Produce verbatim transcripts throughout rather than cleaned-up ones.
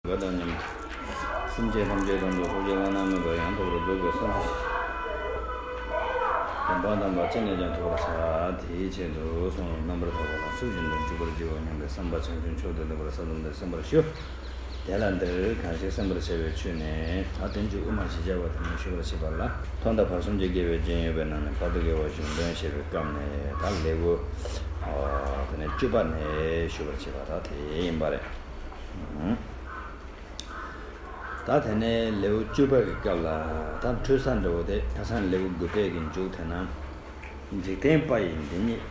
དགའ་དང་མཉམ། སེམས་ཅན་ཐམས་ཅད་དོན་དུ་ཐུགས་རྗེ་བླ་ན་མེད་པ་ཡང་དག་པར་རྫོགས་པའི་སངས་རྒྱས་ཀྱི་བསྟན་པ་དམ་པ་ཅི་ནས་ཀྱང་ཐོབ་པར་བྱ། དེའི་ཆེད་དུ་གསུངས། རྣམ་པར་ཐར་པ་ལ་ཚུལ་བཞིན་དུ་འཇུག་པར་བགྱི་བ་སྙམ་པའི་བསམ་པ་བྱང་ཆུབ་མཆོག་ཏུ་ལེགས་པར་གསལ་བཏབ་སྟེ་གསན་པར་ཞུ། དེ་ལ་འདིར་གང་ཞིག་གསན་པར་བྱ་བའི་ཆོས་ནི། ད་དོན་གྱི་དབུ་མ་ཞེས་བྱ་བ་དེ་ཉིད་ཞུ་བར་བྱེད་པ་ལ། ཐོག་མཐའ་བར་གསུམ་གྱི་དགེ་བའི་རྒྱན་ཡོད་པའི་ནང་ནས་བར་དུ་དགེ་བ་གཞུང་དོན་བཤད་པའི་སྐབས་ནས་ད་ལེའུ་དེ་ནས་བཅུ་པ་ནས་ཞུ་བར་བྱེད་པ་ད་དེ་ཡིན་པ་རེད། ད་དེ་ནས་ལེའུ་བཅུ་པ་གི་སྐབས་ལ་ད་འཕྲོས་ས་འདྲ་བོ་དེ་ཁ་སང་ལེའུ་དགུ་པའི་གི་མཇུག་དེ་ན། འཇིག་རྟེན་པ་ཡི་འདི་ཉིད།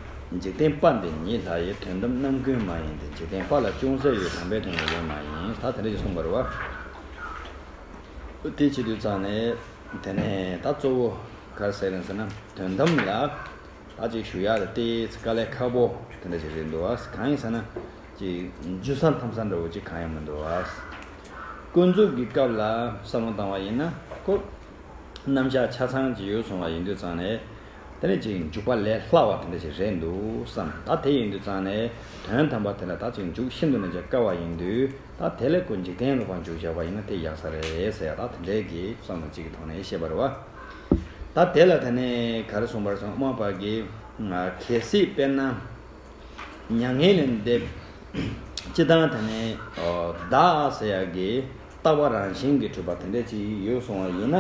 འཇིག་རྟེན་པ་འདི་ཉིད་ལྷ་ཡི། དོན་དམ་རྣམ་ཀུན་མ་ཡིན་ཏེ། འཇིག་རྟེན་པ་ལ་ཅུང་ཟད་ཡོད། དམ་པའི་དོན་ལ་ཡོད་མ་ཡིན། ད་དེ་འདྲ་ཞིག་གསུངས་པ་རེད་བ། དེ་བྱེད་དུས་ཙང་ནས་དེ་ནས་ད་གཙོ་བོ་ག་རེ་ཟེར་ཡིན་ཟེར་ན། དོན་དམ་ལ་ད་ཅིག་ཞུ་ཡག་དེ་ཏོག་ཙམ་དཀའ་ལས་ཁག་པོ་དེ་འདྲ་ཞིག་རེད་འདུག་བ། གང་ཡིན་ཟེར་ན་ཅིག་འཇུ་ས་འཐམ་ས་འདྲ་བོ་ཅིག་གང་ཡང་མི་འདུག་བ། ཀུན་རྫོབ་ཀྱི་སྐབས་ལ་བསམ་བློ་བཏང་བ་ཡིན་ན་ཁོ་རྣམ་གཞག་ཆ་ཚང་ཅིག་ཡོད་སོང་བ་ཡིན་དུས་ཙང་ནས། དེ་ནས་ཅིག་འཇུག་པ་ལས་སླ་བ་དེ་འདྲ་ཞིག་རེད་འདུག་བསམ། ད་དེ་ཡིན་དུས་ཙང་ནས་དོན་དམ་པ་དེ་ལ་ད་ཅིག་འཇུག་ཤིན་ཏུ་ནས་ཀྱང་དཀའ་བ་ཡིན་དུས། ད་དེ་ལས་ཁོ་འཇིག་རྟེན་ལ་ཕར་འཇུག་བཞག་པ་ཡིན་ན་དེ་ཡག་ས་རེད་ཟེར་ཡ། ད་དེ་འདྲའི་གི་བསམ་བློ་གཅིག་གི་ཐོག་ནས་བཤད་པ་རེད་བ། ད་དེ་ལ་དེ་ནས་ག་རེ་གསུངས་པར་སོང་། ཨོ་མ་པ་གིས་གལ་སྲིད་དཔེར་ན་མྱ་ངན་ལས་འདས། སྤྱིར་བཏང་དེ་ནས་བདག་ཟེར་ཡ་གི་རྟག་པ་རང་བཞིན་གྱིས་གྲུབ་པ་དེ་འདྲ་ཅིག་ཡོད་སོང་བ་ཡིན་ན།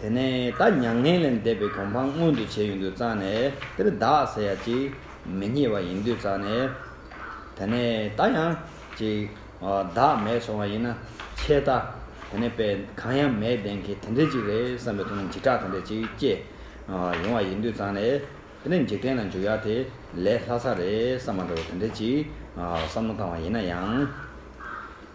དེ་ནས་ད་མྱ་ངན་ལས་འདས་པའི་གོ་འཕང་མངོན་དུ་བྱས་ཡོང་དུས་ཙང་ནས་དེར་བདག་ཟེར་ཡ་ཅིག་མི་རྙེད་པ་ཡིན་དུས་ཙང་ནས། དེ་ནས་ད་ཡང་ཅིག་བདག་མེད་སོང་བ་ཡིན་ན་ཆད་ལྟ། དེ་ནས་དཔེ་གང་ཡང་མེད་བསྡད་མཁན་དེ་འདྲ་ཅིག་རེད་བསམ་པའི་དོན་ནས་འཇིགས་སྐྲག་དེ་འདྲ་ཅིག་སྐྱེ་ཡོང་བ་ཡིན་དུས་ཙང་ནས། དེ་ནས་འཇིག་རྟེན་ལ་འཇུག་ཡ་དེ་ལས་སླ་ས་རེད་བསམ་པ་འདྲ་བོ་དེ་འདྲ་ཅིག་བསམ་བློ་བཏང་བ་ཡིན་ན་ཡང་།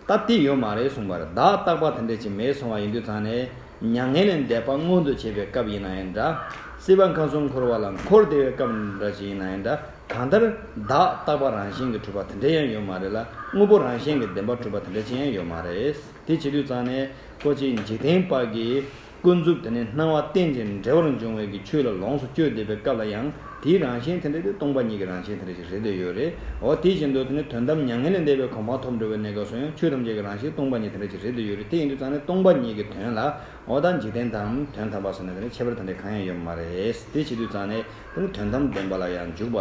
ད་དེ་ཡོད་མ་རེད་གསུངས་པར། བདག་རྟག་པ་དེ་འདྲ་ཅིག་མེད་སོང་བ་ཡིན་དུས་ཙང་ནས། མྱ་ངན་ལས་འདས་པ་མངོན་དུ་བྱེད་པའི་སྐབས་ཡིན་ན་ཡང་འདྲ། སྲིད་པ་ཁམས་གསུམ་འཁོར་བ་ལ་འཁོར་བསྡད་པའི་སྐབས་འདྲ་ཅིག་ཡིན་ན་ཡང་འདྲ། གང་ལྟར་བདག་རྟག་པ་རང་བཞིན་གྱིས་གྲུབ་པ་དེ་འདྲ་ཡང་ཡོད་མ་རེད་ལ། དངོས་པོ་རང་བཞིན་གྱིས་བདེན་པར་གྲུབ་པ་དེ་འདྲ་ཅིག་ཡང་ཡོད་མ་རེད། དེ་བྱེད་དུས་ཙང་ནས་ཁོ་ཅིག་འཇིག་རྟེན་པ་གིས་ཀུན་རྫོབ་དེ་ནས་སྣང་བ་རྟེན་ཅིང་འབྲེལ་བར་འབྱུང་བའི་གི་ཆོས་ལ་ལོངས་སུ་སྤྱོད་བསྡད་པའི་སྐབས་ལ་ཡང་དེའི་རང་བཞིན་དེ་འདྲ་དེ་སྟོང་པ་ཉིད་ཀྱི་རང་བཞིན་དེ་འདྲ་ཞིག་རེད་བསྡད་ཡོད་རེད། འོ་དེ་བཞིན་དུ་དེ་ནི་དོན་དམ་མྱ་ངན་ལས་འདས་པའི་གོ་འཕང་ཐོབ་འགྲོ་བའི་གནས་སྐབས་སུ་ཡང་ཆོས་ཐམས་ཅད་ཀྱི་རང་བཞིན་སྟོང་པ་ཉིད་དེ་འདྲ་ཞིག་རེད་བསྡད་ཡོད་རེད། དེ་ཡིན་དུས་ཙང་ནས་སྟོང་པ་ཉིད་ཀྱི་དོན་ལ་འོ་ད་འཇིག་རྟེན་དང་དོན་དམ་པ་ཟེར་ནས་དེ་ནི་ཁྱད་པར་དེ་འདྲ་གང་ཡང་ཡོད་མ་རེད། དེ་བྱེད་དུས་ཙང་ནས་དེ་ནི་དོན་དམ་བདེན་པ་ལ་ཡང་འཇུག་པ་ལ་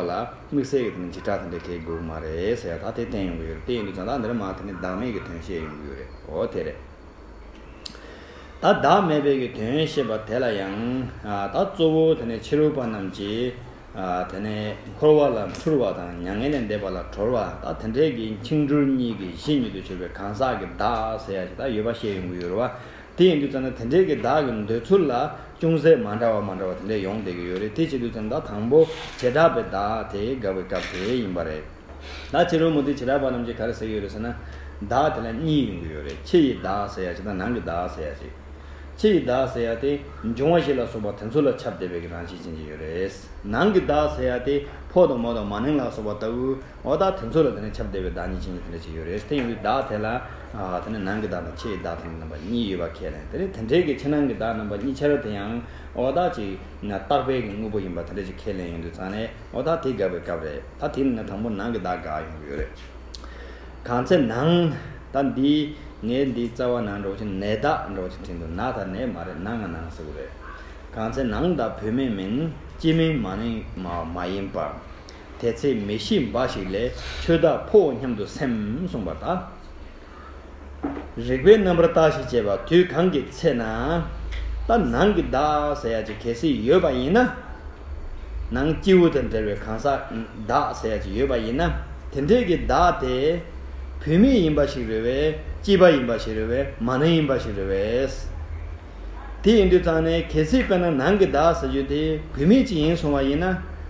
དམིགས་བསལ་གྱི་དེ་ནི་འཇིགས་སྐྲག་དེ་འདྲ་གང་ཡང་དགོས་ཀྱི་མ་རེད་ཟེར་ཡ་ད་དེ་བསྟན་ཡོང་གི་ཡོད་རེད། དེ་ཡིན་དུས་ཙང་ད་འདིར་མ་དེ་ནི་བདག་མེད་ཀྱི་དོན་བཤད་ཡོང་གི་ཡོད་རེད། འོ་དེ་རེད། ད་བདག་མེད་པའི་གི་དོན་བཤད་པ་དེ་ལ་ཡང་ད་གཙོ་བོ་དེ་ནས་ཕྱི་རོལ་པ་རྣམས་ཀྱིས་དེ་ནས་འཁོར་བ་ལ་འཁྲུལ་བ་དང་མྱ་ངན་ལས་འདས་པ་ལ་གྲོལ་བ་ད་དེ་འདྲའི་གི་འཆིང་གྲོལ་གཉིས་ཀྱི་གཞི་ཉིད་དུ་གྱུར་པའི་གང་ཟག་གི་བདག་ཟེར་ཡ་ཞིག་ད་ཡོད་པ་བཤད་ཡོང་གི་ཡོད་རེད་བ། དེ་ཡིན་དུས་ཙང་ནས་དེ་འདྲའི་གི་བདག་གི་འདོད་ཚུལ་ལ་ཅུང་ཟད་མ་འདྲ་བ་མ་འདྲ་བ་དེ་འདྲ་ཡོང་བསྡད་ཀྱི་ཡོད་རེད། དེ་བྱེད་དུས་ཙང་ད་དང་པོ་བྱེ་བྲག་པའི་བདག་དེ་དགག་པའི་སྐབས་དེ་ཡིན་པ་རེད། ད་ཕྱི་རོལ་མུ་སྟེགས་བྱེ་བྲག་པ་རྣམས་ཀྱིས་ག་རེ་ཟེར་གྱི་ཡོད་རེད་ཟེར་ན། བདག་དེ་ལ་གཉིས་ཡོང་གི་ཡོད་རེད། ཕྱི་ཡི་བདག་ཟེར་ཡ་ཅིག་དང་ནང་གི་བདག་ཟེར་ཡ་ཅིག་ཕྱི་ཡི་བདག་ཟེར་ཡ་དེ་འབྱུང་བ་བཞི་ལ་སོགས་པ་དེ་ཚོ་ལ་ཁྱབ་བསྡད་པའི་གི་རང་བཞིན་ཅན་ཅིག་ཡོད་རེད། ནང་གི་བདག་ཟེར་ཡ་དེ་ཕོ་དང་མོ་དང་མ་ནིང་ལ་སོགས་པ་ལྟ་བུ་འོ་ད་དེ་ཚོ་ལ་དེ་ནི་ཁྱབ་བསྡད་པའི་བདག་ཉིད་ཅན་གྱི་དེ་འདྲ་ཅིག་ཡོད་རེད། དེ་ཡིན་དུས་བདག་དེ་ལ་དེ་ནི་ནང་གི་བདག་དང་ཕྱི་ཡི་བདག་དེ་ནི་རྣམ་པ་གཉིས་ཡོད་པ་ཁས་ལེན། དེ་ནི་དེ་འདྲའི་གི་ཕྱི་ནང་གི་བདག་རྣམ་པ་གཉིས་ཆ་ར་དེ་ཡང་འོ་ད་ཅིག་རྟག་པའི་གི་དངོས་པོ་ཡིན་པ་དེ་འདྲ་ཅིག་ཁས་ལེན་ཡོང་དུས་ཙང་ནས། འོ་ད་དེ་དགག་པའི་སྐབས་རེད། ད་དེ་ནི་དང་པོ་ནང་གི་བདག་དགག་ཡོང་གི་ཡོད་རེད། གང་ཚེ་ནང་། ད་འདི་ངས་འདི་རྩ་བ་ནང་འགྲོ་ཅིང་ནས་བདག་འགྲོ་ཅིང་དྲན་དུ་ན་ད་ནས་མ་རེད། ནང་ང་ནང་ཟེར་གི་རེད། གང་ཚེ་ནང་བདག་བུད་མེད་མིན། སྐྱེ་མིན་མ་ནིང་མ་མ་ཡིན་པ། དེ་ཚེ་མི་ཤེས་འབའ་ཞིག་ལས། ཆོས་བདག་ཕོའོ་སྙམ་དུ་སེམས་གསུངས་པ་ལྟར། རིགས་པའི་རྣམ་པར་བརྟགས་ཤིང་དཔྱད་པ་དུས་གང་གི་ཚེ་ན། ད་ནང་གི་བདག་ཟེར་ཡ་ཅིག་གལ་སྲིད་ཡོད་པ་ཡིན་ན། ནང་སྐྱེས་བུ་དང་འབྲེལ་བའི་གང་ཟག་བདག་ཟེར་ཡ་ཅིག་ཡོད་པ་ཡིན་ན། དེ་འདྲའི་གི་བདག་དེ་བུད་མེད་ཡིན་པ་ཞིག་རེད་བས། སྐྱེས་པ་ཡིན་པ་ཞིག་རེད་བས། མ་ནིང་ཡིན་པ་ཞིག་རེད་བས། དེ་ཡིན་དུས་ཙང་ནས་གལ་སྲིད་དཔེར་ན་ནང་གི་བདག་ཟེར་རྒྱུ་དེ་བུད་མེད་ཅིག་ཡིན་སོང་བ་ཡིན་ན།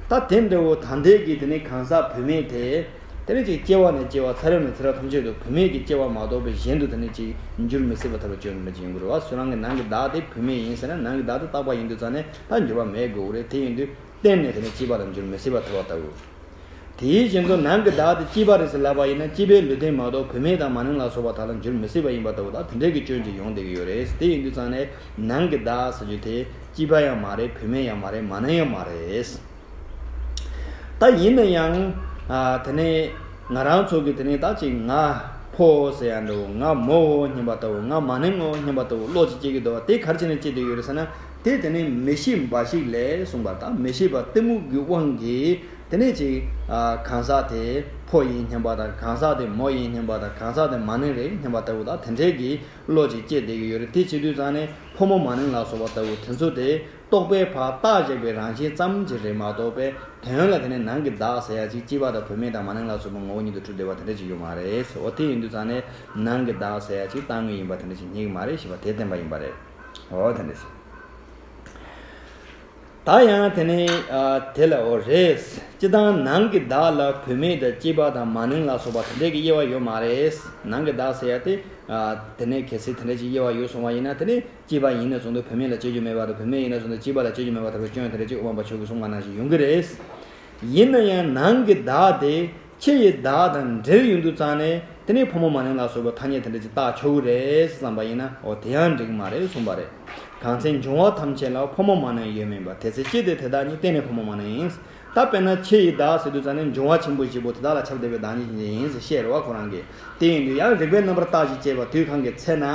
ད་དེ་འདྲ་བོ་ད་ལྟའི་གི་དེ་ནི་གང་ཟག་བུད་མེད་དེ། དེ་ནི་ཅིག་སྐྱེ་བ་ནས་སྐྱེ་བ་ཚེ་རབས་ནས་ཚེ་རབས་ཐམས་ཅད་དུ་བུད་མེད་ཀྱི་སྐྱེ་བ་མ་གཏོགས་པའི་གཞན་དུ་དེ་ནི་ཅིག་འགྱུར་མི་སྲིད་པ་ཐལ་བ་སྐྱོན་མེད་ཅིག་ཡིན་དགོས་རེད་བ། སུ་རང་གི་ནང་གི་བདག་དེ་བུད་མེད་ཡིན་ཟེར་ན་ནང་གི་བདག་དེ་རྟག་པ་ཡིན་དུས་ཙང་ནས་ད་འགྱུར་བ་མེད་དགོས་རེད། དེ་ཡིན་དུས་གཏན་ནས་དེ་ནི་སྐྱེས་པ་ལ་འགྱུར་མི་སྲིད་པ་ཐལ་བ་ལྟ་བུ། དེའི་བཞིན་དུ་ནང་གི་བདག་དེ་སྐྱེས་པ་རེད་ཟེར་ལབ་པ་ཡིན་ན་སྐྱེས་པའི་ལུས་རྟེན་མ་གཏོགས་བུད་མེད་དང་མ་ནིང་ལ་སོགས་པ་དག་ལ་འགྱུར་མི་སྲིད་པ་ཡིན་པ་ལྟ་བུ་ད་དེ་འདྲའི་གི་སྐྱོན་ཅིག་ཡོང་བསྡད་ཀྱི་ཡོད་རེད། དེ་ཡིན་དུས་ཙང་ནས་ནང་གི་བདག་ཟེར་རྒྱུ་དེ་སྐྱེས་པ་ཡང་མ་རེད། བུད་མེད་ཡང་མ་རེད། མ་ནིང་ཡང་མ་རེད། ད་ཡིན་ན་ཡང་། ཨ། དེ་ནས་ང་རང་ཚོ་གི་དེ་ནས་ད་ཅིག་ང་ ཕོ་ཟེར་ཡ་འདྲ་བོ། ང་མོའོ་སྙམ་པ་ལྟ་བུ། ང་མ་ནིང་ངོ་སྙམ་པ་ལྟ་བུ་བློ་ཅིག་སྐྱེ་གི་འདུག་བ། དེ་ག་རེ་བྱས་ནས་སྐྱེ་བསྡད་ཡོད་རེད་ཟེར་ན། དེ་དེ་ནི་མི་ཤེས་འབའ་ཞིག་ལས་གསུངས་པ་དང་། མི་ཤེས་པ་གཏི་མུག་གི་དབང་གིས་དེ་ནས་ཅིག་གང་ཟག་དེ་ཕོ་ཡིན་སྙམ་པ་དང་། གང་ཟག་དེ་མོ་ཡིན་སྙམ་པ་དང་། གང་ཟག་དེ་མ་ནིང་རེད་སྙམ་པ་ལྟ་བུ་དང་། དེ་འདྲའི་གི་བློ་ཅིག་སྐྱེ་བསྡད་ཀྱི་ཡོད་རེད། དེ་བྱེད་དུས་ཙང་ནས་ཕོ་མོ་མ་ནིང་ལ་སོགས་པ་ལྟ་བུ་དེ་ཚོ་དེ་རྟོག་པས་ཕར་བཏགས་བཞག་པའི་རང་བཞིན་ཙམ་ཅིག་རེད་མ་གཏོགས་པའི་དོན་ལ་དེ་ནས་ནང་གི་བདག་ཟེར་ཡ་ཅིག་སྐྱེས་པ་དང་བུད་མེད་དང་མ་ནིང་ལ་སོགས་པའི་ངོ་བོ་ཉིད་དུ་གྲུབ་བསྡད་པ་དེ་འདྲ་ཅིག་ཡོད་མ་རེད། འོ་དེ་ཡིན་དུས་ཙང་ནས་ནང་གི་བདག་ཟེར་ཡ་ཅིག་རྟག་དངོས་ཡིན་པ་དེ་འདྲ་ཅིག་རྙེད་ཀྱི་མ་རེད་ཞེས་པ་དེ་བསྟན་པ་ཡིན་པ་རེད། འོ་དེ་འདྲ་ཞིག་ད་ཡང་དེ་ནས་ཨ་དེ་ལ་འོ་རེད། སྤྱིར་བཏང་ནང་གི་བདག་ལ་བུད་མེད་དང་སྐྱེས་པ་དང་མ་ནིང་ལ་སོགས་པ་དེ་འདྲས་ཀྱི་དབྱེ་བ་ཡོད་མ་རེད། ནང་གི་བདག་ཟེར་ཡ་དེ་ཨ་དེ་ནས་གལ་སྲིད་དེ་འདྲས་ཀྱི་དབྱེ་བ་ཡོད་སོང་བ་ཡིན་ན། དེ་ནས་སྐྱེས་པ་ཡིན་ན་བཟུང་དུ་བུད་མེད་ལ་སྤྱོད་རྒྱུ་མེད་པ་དང་། བུད་མེད་ཡིན་ན་བཟུང་དུ་སྐྱེས་པ་ལ་སྤྱོད་རྒྱུ་མེད་པ་ལྟ་བུའི་སྐྱོན་དེ་འདྲས་ཅིག་དབུ་མ་པ་མཆོག་གིས་གསུངས་པ་ནང་བཞིན་ཡོང་གི་རེད། ཡིན་ན་ཡང་ནང་གི་བདག་དེ་ཕྱི་ཡི་བདག་དང་འབྲེལ་ཡོང་དུས་ཙང་ནས་དེ་ནས་ཕོ་མོ་མ་ནིང་ལ་སོགས་པའི་ཐ་སྙད་དེ་འདྲ་ཅིག་བཏགས་ཆོག་གི་རེད་བསམ་པ་ཡིན་ན། འོ་དེ་ཡང་འགྲིག་གི་མ་རེད་གསུངས་པ་རེད། གང་ཚེ་འབྱུང་བ་ཐམས་ཅད་ལ་ཕོ་མོ་མ་ནིང་ཡོད་མིན་པ། དེ་ཚེ་ཅི་སྟེ་དེ་དག་ཉིད། གཏན་ནས་ཕོ་མོ་མ་ནིང་ཡིན། ད་དཔེར་ན་ཕྱི་ཡི་བདག་ཟེར་དུས་ཙང་ནས་འབྱུང་བ་ཆེན་པོ་བཞི་པོ་དེ་དག་ལ་ཁྱབ་བསྡད་པའི་བདག་ཉིད་ཡིན་ཟེར་བཤད་རེད་བ་ཁོ་རང་གིས། དེ་ཡིན་དུས་ཡང་རིགས་པའི་རྣམ་པར་བརྟགས་ཤིང་དཔྱད་པ་དུས་གང་གི་ཚེ་ན།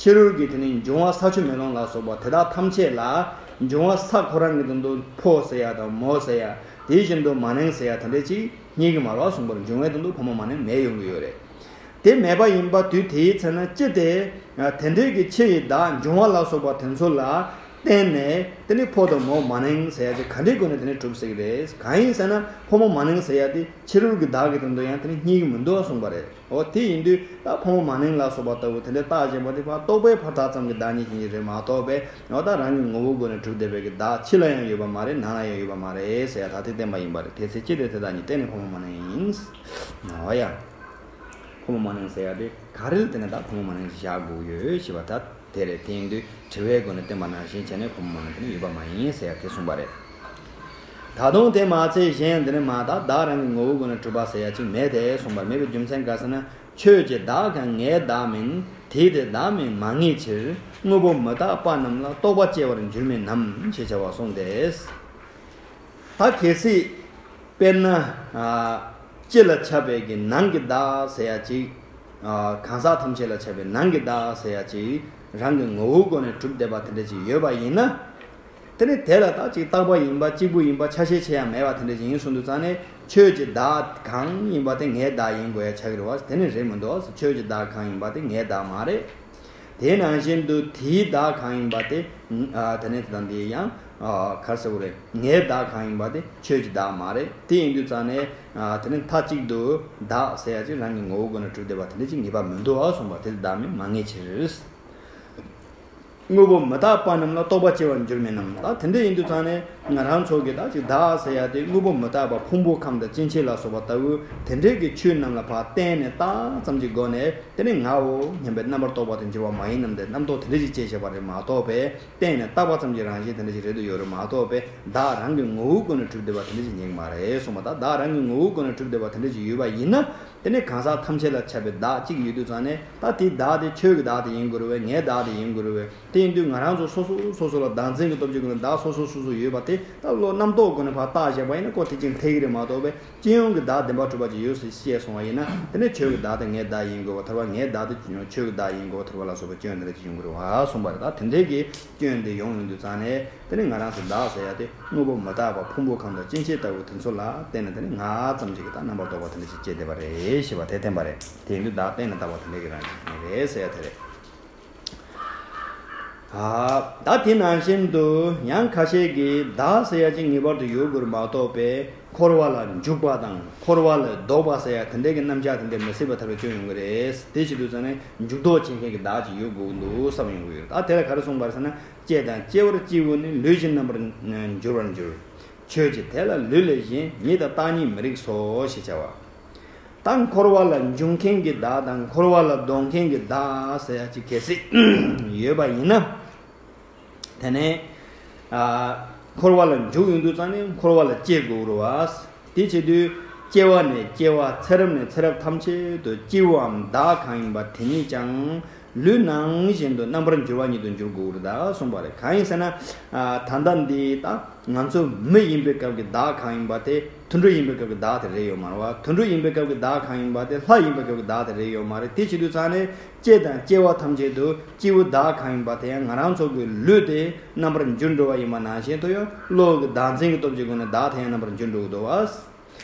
ཕྱི་རོལ་གྱི་དེ་ནི་འབྱུང་བ་ས་ཆུ་མེ་རླུང་ལ་སོགས་པ་དེ་དག་ཐམས་ཅད་ལ་འབྱུང་བ་ས་ཁོ་རང་གི་དོན་དུ་ཕོ་ཟེར་ཡ་དང་མོ་ཟེར་ཡ། དེ་བཞིན་དུ་མ་ནིང་ཟེར་ཡ་དེ་འདྲ་ཅིག་རྙེད་ཀྱི་མ་རེད་བ། གསུངས་པར་འབྱུང་བའི་དོན་དུ་ཕོ་མོ་མ་ནིང་མེད་ཡོང་གི་ཡོད་རེད། དེ་མེད་པ་ཡིན་པ་དུས་དེའི་ཚེ་ན་ཅི་སྟེ་དེ་འདྲའི་གི་ཕྱི་ཡི་བདག་འབྱུང་བ་ལ་སོགས་པ་དེ་ཚོ་ལ་བརྟེན་ནས་དེ་ནི་ཕོ་དང་མོ་མ་ནིང་ཟེར་ཡ་ཅིག་ག་འདྲའི་སྒོ་ནས་དེ་ནི་གྲུབ་སྲིད་ཀྱི་རེད། གང་ཡིན་ཟེར་ན་ཕོ་མོ་མ་ནིང་ཟེར་ཡ་དེ་ཕྱི་རོལ་གྱི་བདག་གི་དོན་དུ་ཡང་དེ་ནི་རྙེད་ཀྱི་མི་འདུག་གསུངས་པ་རེད། འོ་དེ་ཡིན་དུས་ད་ཕོ་མོ་མ་ནིང་ལ་སོགས་པ་ལྟ་བུ་དེ་འདྲའི་རྟགས་ཅན་པ་དེ་ཕར་རྟོག་པས་ཕར་བཏགས་ཙམ་གྱི་བདག་ཉིད་ཅན་ཅིག་རེད་མ་གཏོགས་པས། འོ་ད་རང་གི་ངོ་བོའི་སྒོ་ནས་གྲུབ་བསྡད་པའི་གི་བདག་ཕྱི་ལ་ཡང་ཡོད་པ་མ་རེད། ནང་ལ་ཡང་ཡོད་པ་མ་རེད་ཟེར་ཡ་ད་དེ་བསྟན་པ་ཡིན་པ་རེད། དེ་ཚེ་ཅི་སྟེ་དེ་དག་ཉིད། གཏན་ནས་ཕོ་མོ་མ་ནིང་ཡིན། འོ་ཡ། ཕོ་མོ་མ་ནིང་ཟེར་ཡ་དེ་ག་རེ་ལ་བརྟེན་ནས་ད་ཕོ་མོ་མ་ནིང་བཞག་དགོས་ཡོད་ཞེས་པ་ད་དེ་རེད། དེ་ཡིན་དུས་དྲི་བའི་སྒོ་ནས་བསྟན་པ་ནང་བཞིན་བྱས་ནས་ཕོ་མོ་མ་ནིང་དེ་ནི་ཡོད་པ་མ་ཡིན་ཟེར་ཡ་དེ་གསུངས་པ་རེད། ད་དུང་དེ་མ་ཚད་གཞན་ཡང་འདི་ནི་མ་དག་བདག་རང་གི་ངོ་བོའི་སྒོ་ནས་གྲུབ་པ་ཟེར་ཡ་ཅིག་མེད་དེ་གསུངས་པ་རེད། མེད་པའི་རྒྱུ་མཚན་ག་ཟེར་ན། ཁྱོད་ཀྱི་བདག་ཀྱང་ངའི་བདག་མིན། དེས་དེ་བདག་མིན་མ་ངེས་ཕྱིར། དངོས་པོ་མི་རྟག་པ་རྣམས་ལ། རྟོག་པ་སྐྱེ་བར་འགྱུར་མིན་ནམ་ཞེས་བྱ་བ་གསུངས་ཏེ། ད་གལ་སྲིད་དཔེར་ན་ཨ་སྤྱི་ལ་ཁྱབ་པའི་གི་ནང་གི་བདག་ཟེར་ཡ་ཅིག་ཨ་གང་ཟག་ཐམས་ཅད་ལ་ཁྱབ་པའི་ནང་གི་བདག་ཟེར་ཡ་ཅིག་རང་གི་ངོ་བོའི་སྒོ་ནས་གྲུབ་བསྡད་པ་དེ་འདྲ་ཅིག་ཡོད་པ་ཡིན་ན། དེ་ནི་དེ་ལ་ད་ཅིག་རྟག་པ་ཡིན་པ་གཅིག་པུ་ཡིན་པ་ཆ་ཤས་ཆེ་ཡང་མེད་པ་དེ་འདྲ་ཅིག་ཡིན་གསུངས་དུས་ཙང་ནས། ཁྱོད་ཀྱི་བདག་གང་ཡིན་པ་དེ་ངའི་བདག་ཡིན་དགོས་ཡ་ཆགས་ཀྱི་རེད་བ། དེ་ནི་རེད་མི་འདུག་ཁྱོད་ཀྱི་བདག་གང་ཡིན་པ་དེ་ངའི་བདག་མ་རེད། དེ་ནང་བཞིན་དུ་དེའི་བདག་གང་ཡིན་པ་དེ་ཨ་དེ་ནི་དེ་དང་དེ་ཡང་ཨ་ག་རེ་ཟེར་དགོས་རེད། ངའི་བདག་གང་ཡིན་པ་དེ་ཁྱོད་ཀྱི་བདག་མ་རེད། དེ་ཡིན་དུས་ཙང་ནས་ཨ་དེ་ནི་མཐའ་གཅིག་ཏུ་བདག་ཟེར་ཡ་ཅིག་རང་གི་ངོ་བོའི་སྒོ་ནས་གྲུབ་བསྡད་པ་དེ་འདྲ་ཅིག་ངེས་པ་མི་འདུག་གསུངས་པ། དེ་བདག་མིན་མ་ངེས་ཕྱིར། དངོས་པོ་མི་རྟག་པ་རྣམས་ལ། རྟོག་པ་སྐྱེ་བར་འགྱུར་མིན་ནམ། ད་དེ་འདྲ་ཡིན་དུས་ཙང་ནས་ང་རང་ཚོ་གི་ད་ཅིག་བདག་ཟེར་ཡ་དེ་དངོས་པོ་མི་རྟག་པ་ཕུང་པོ་ཁམས་དང་སྐྱེ་མཆེད་ལ་སོགས་པ་ལྟ་བུ་དེ་འདྲའི་གི་ཆོས་རྣམས་ལ་ཕར་བརྟེན་ནས་བཏགས་ཙམ་གྱི་སྒོ་ནས་དེ་ནི་ངའོ་སྙམ་པའི་རྣམ་པར་རྟོག་པ་དང་འགྱུར་བ་མ་ཡིན་ནམ། དེ་རྣམ་རྟོག་དེ་འདྲ་ཅིག་སྐྱེས་བཞག་པ་རེད་མ་གཏོགས་པས། བརྟེན་ནས་བཏགས་པ་ཙམ་གྱི་རང་བཞིན་དེ་འདྲ་ཅིག་རེད་དུ་ཡོད་རེད་མ་གཏོགས་པས། བདག་རང་གི་ངོ་བོའི་སྒོ་ནས་གྲུབ་བསྡད་པ་དེ་འདྲ་ཅིག་རྙེད་ཀྱི་མ་རེད་གསུངས་པ། ད་བདག་རང་གི་ངོ་བོའི་སྒོ་ནས་གྲུབ་བསྡད་པ་དེ་འདྲ་ཅིག་ཡོད་པ་ཡིན་ན། དེ་ནས་གང་ཟག་ཐམས་ཅད་ལ་ཁྱབ་པའི་བདག་གཅིག་ཡོད་དུས་ཙང་ནས། ད་དེའི་བདག་དེ་ཁྱོད་ཀྱི་བདག་དེ་ཡིན་དགོས་རེད་བས། ངའི་བདག་དེ་ཡིན་དགོས་རེད་བས། དེ་ཡིན་དུས་ང་རང་ཚོ་སོ་སོ་སོ་སོ་ལ་བདག་འཛིན་གྱི་སྟོབས་ཀྱི་སྒོ་ནས་བདག་སོ་སོ་སོ་སོ་ཡོད་པ་དེ་ད་བློ་རྣམ་རྟོག་སྒོ་ནས་ཕར་བཏགས་བཞག་པ་ཡིན་ན་ཁོ་དེ་གཅིག་འཐད་ཀྱི་རེད་མ་གཏོགས་པས། སྤྱི་ཡོངས་ཀྱི་བདག་བདེན་པར་གྲུབ་པ་ཅིག་ཡོད་ཟེར་བཤད་སོང་བ་ཡིན་ན། དེ་ནས་ཁྱོད་ཀྱི་བདག་དེ་ངའི་བདག་ཡིན་དགོས་པ་ཐལ་བ། ངའི་བདག་དེ་ཁྱོད་ཀྱི་བདག་ཡིན་དགོས་པ་ཐལ་བ་ལ་སོགས་པའི་སྐྱོན་དེ་འདྲ་ཅིག་ཡོང་གི་རེད་བ་གསུངས་པ་རེད། ད་དེ་འདྲའི་གི་སྐྱོན་དེ་ཡོང་ཡོང་དུས་ཙང་ནས། དེ་ནི་ང་རང་ཚོ་བདག་ཟེར་ཡ་དེ་དངོས་པོ་མི་རྟག་པ་ཕུང་པོ་ཁམས་དང་སྐྱེ་མཆེད་ལྟ་བུ་དེ་ཚོ་ལ་བརྟེན་ནས་དེ་ནི་ང་ཙམ་ཅིག་གི་ད་རྣམ་པར་རྟོག་པ་དེ་འདྲ་ཅིག་སྐྱེས་བསྡད་པ་རེད་ཞེས་པ་དེ་བསྟན་པ་རེད། དེ་ཡིན་དུས་བདག་བརྟེན་ནས་བཏགས་པ་དེ་འདྲ་གི་རང་བཞིན་རེད་ཟེར་ཡ་དེ་རེད། ཨ་ད་དེ་ནང་བཞིན་དུ་ཡང་ཁ་ཤས་ཀྱིས་བདག་ཟེར་ཡ་ཅིག་ངེས་པར་དུ་ཡོད་དགོས་རེད་མ་གཏོགས་པའི་འཁོར་བ་ལ་འཇུག་པ་དང་འཁོར་བ་ལས་ལྡོག་པ་ཟེར་ཡ་དེ་འདྲའི་གི་རྣམ་གཞག་དེ་འདྲ་མི་སྲིད་པ་ཐལ་བའི་སྐྱོན་ཡོང་གི་རེད། དེ་བྱེད་དུས་ཙང་ནས་འཇུག་ལྡོག་བྱེད་མཁན་གྱི་བདག་ཅིག་ཡོད་དགོས་ཀྱི་འདུག་བསམ་ཡོང་གི་ཡོད་རེད། ད་དེ་ལ་ག་རེ་གསུངས་པ་རེད་ཟེར་ན། སྐྱེ་དང་སྐྱེ་བར་སྐྱེས་བུ་ནི། ལུས་ཀྱི་རྣམ་པར་འགྱུར་བར་འགྱུར། ཁྱོད་ཀྱིས་དེ་ལ་ལུས་ལས་གཞན། ཉིད་དང་བརྟག་གཉིས་མི་རིགས་སོ་ཞེས་བྱ་བ། ད་འཁོར་བ་ལ་འཇུག་མཁན་གྱི་བདག་དང་འཁོར་བ་ལ་ལྡོག་མཁན་གྱི་བདག་ཟེར་ཡ་ཅིག་གལ་སྲིད་ཡོད་པ་ཡིན་ན། དེ་ནས་ཨ་འཁོར་བ་ལ་འཇུག་ཡོང་དུས་ཙང་ནས་འཁོར་བ་ལ་སྐྱེ་དགོས་རེད་བ། དེ་བྱེད་དུས་ སྐྱེ་བ་ནས་སྐྱེ་བ་ཚེ་རབས་ནས་ཚེ་རབས་ཐམས་ཅད་དུ་སྐྱེ་བོའམ་བདག་གང་ཡིན་པ་དེ་ཉིད་ཀྱང་ལུས་ནང་བཞིན་དུ་རྣམ་པར་འགྱུར་བ་ཉིད་དུ་འགྱུར་དགོས་རེད་ད་གསུངས་པ་རེད། གང་ཡིན་ཟེར་ན། ད་ལྟ་འདི་ད་ང་ཚོ་མི་ཡིན་པའི་སྐབས་ཀྱི་བདག་གང་ཡིན་པ་དེ་དུད་འགྲོ་ཡིན་པའི་སྐབས་ཀྱི་བདག་དེ་རེད་ཡོད་མ་རེད་བ། དུད་འགྲོ་ཡིན་པའི་སྐབས་ཀྱི་བདག་གང་ཡིན་པ་དེ་ལྷ་ཡིན་པའི་སྐབས་ཀྱི་བདག་དེ་རེད་ཡོད་མ་རེད། དེ་བྱེད་དུས་ཙང་ནས་སྐྱེ་དང་སྐྱེ་བ་ཐམས་ཅད་དུ་སྐྱེས་བུ་བདག་གང་ཡིན་པ་དེ་ཡང་ང་རང་ཚོ་གི་ལུས་དེ་རྣམ་པར་འགྱུར་འགྲོ་བ་ཡིན་པ་ནང་བཞིན་དུ་ཡང་བློ་གི་བདག་འཛིན་གྱི་སྟོབས་ཀྱི་སྒོ་ནས་བདག་དེ་ཡང་རྣམ་པར་འགྱུར་འགྲོ་གི་འདུག་བ།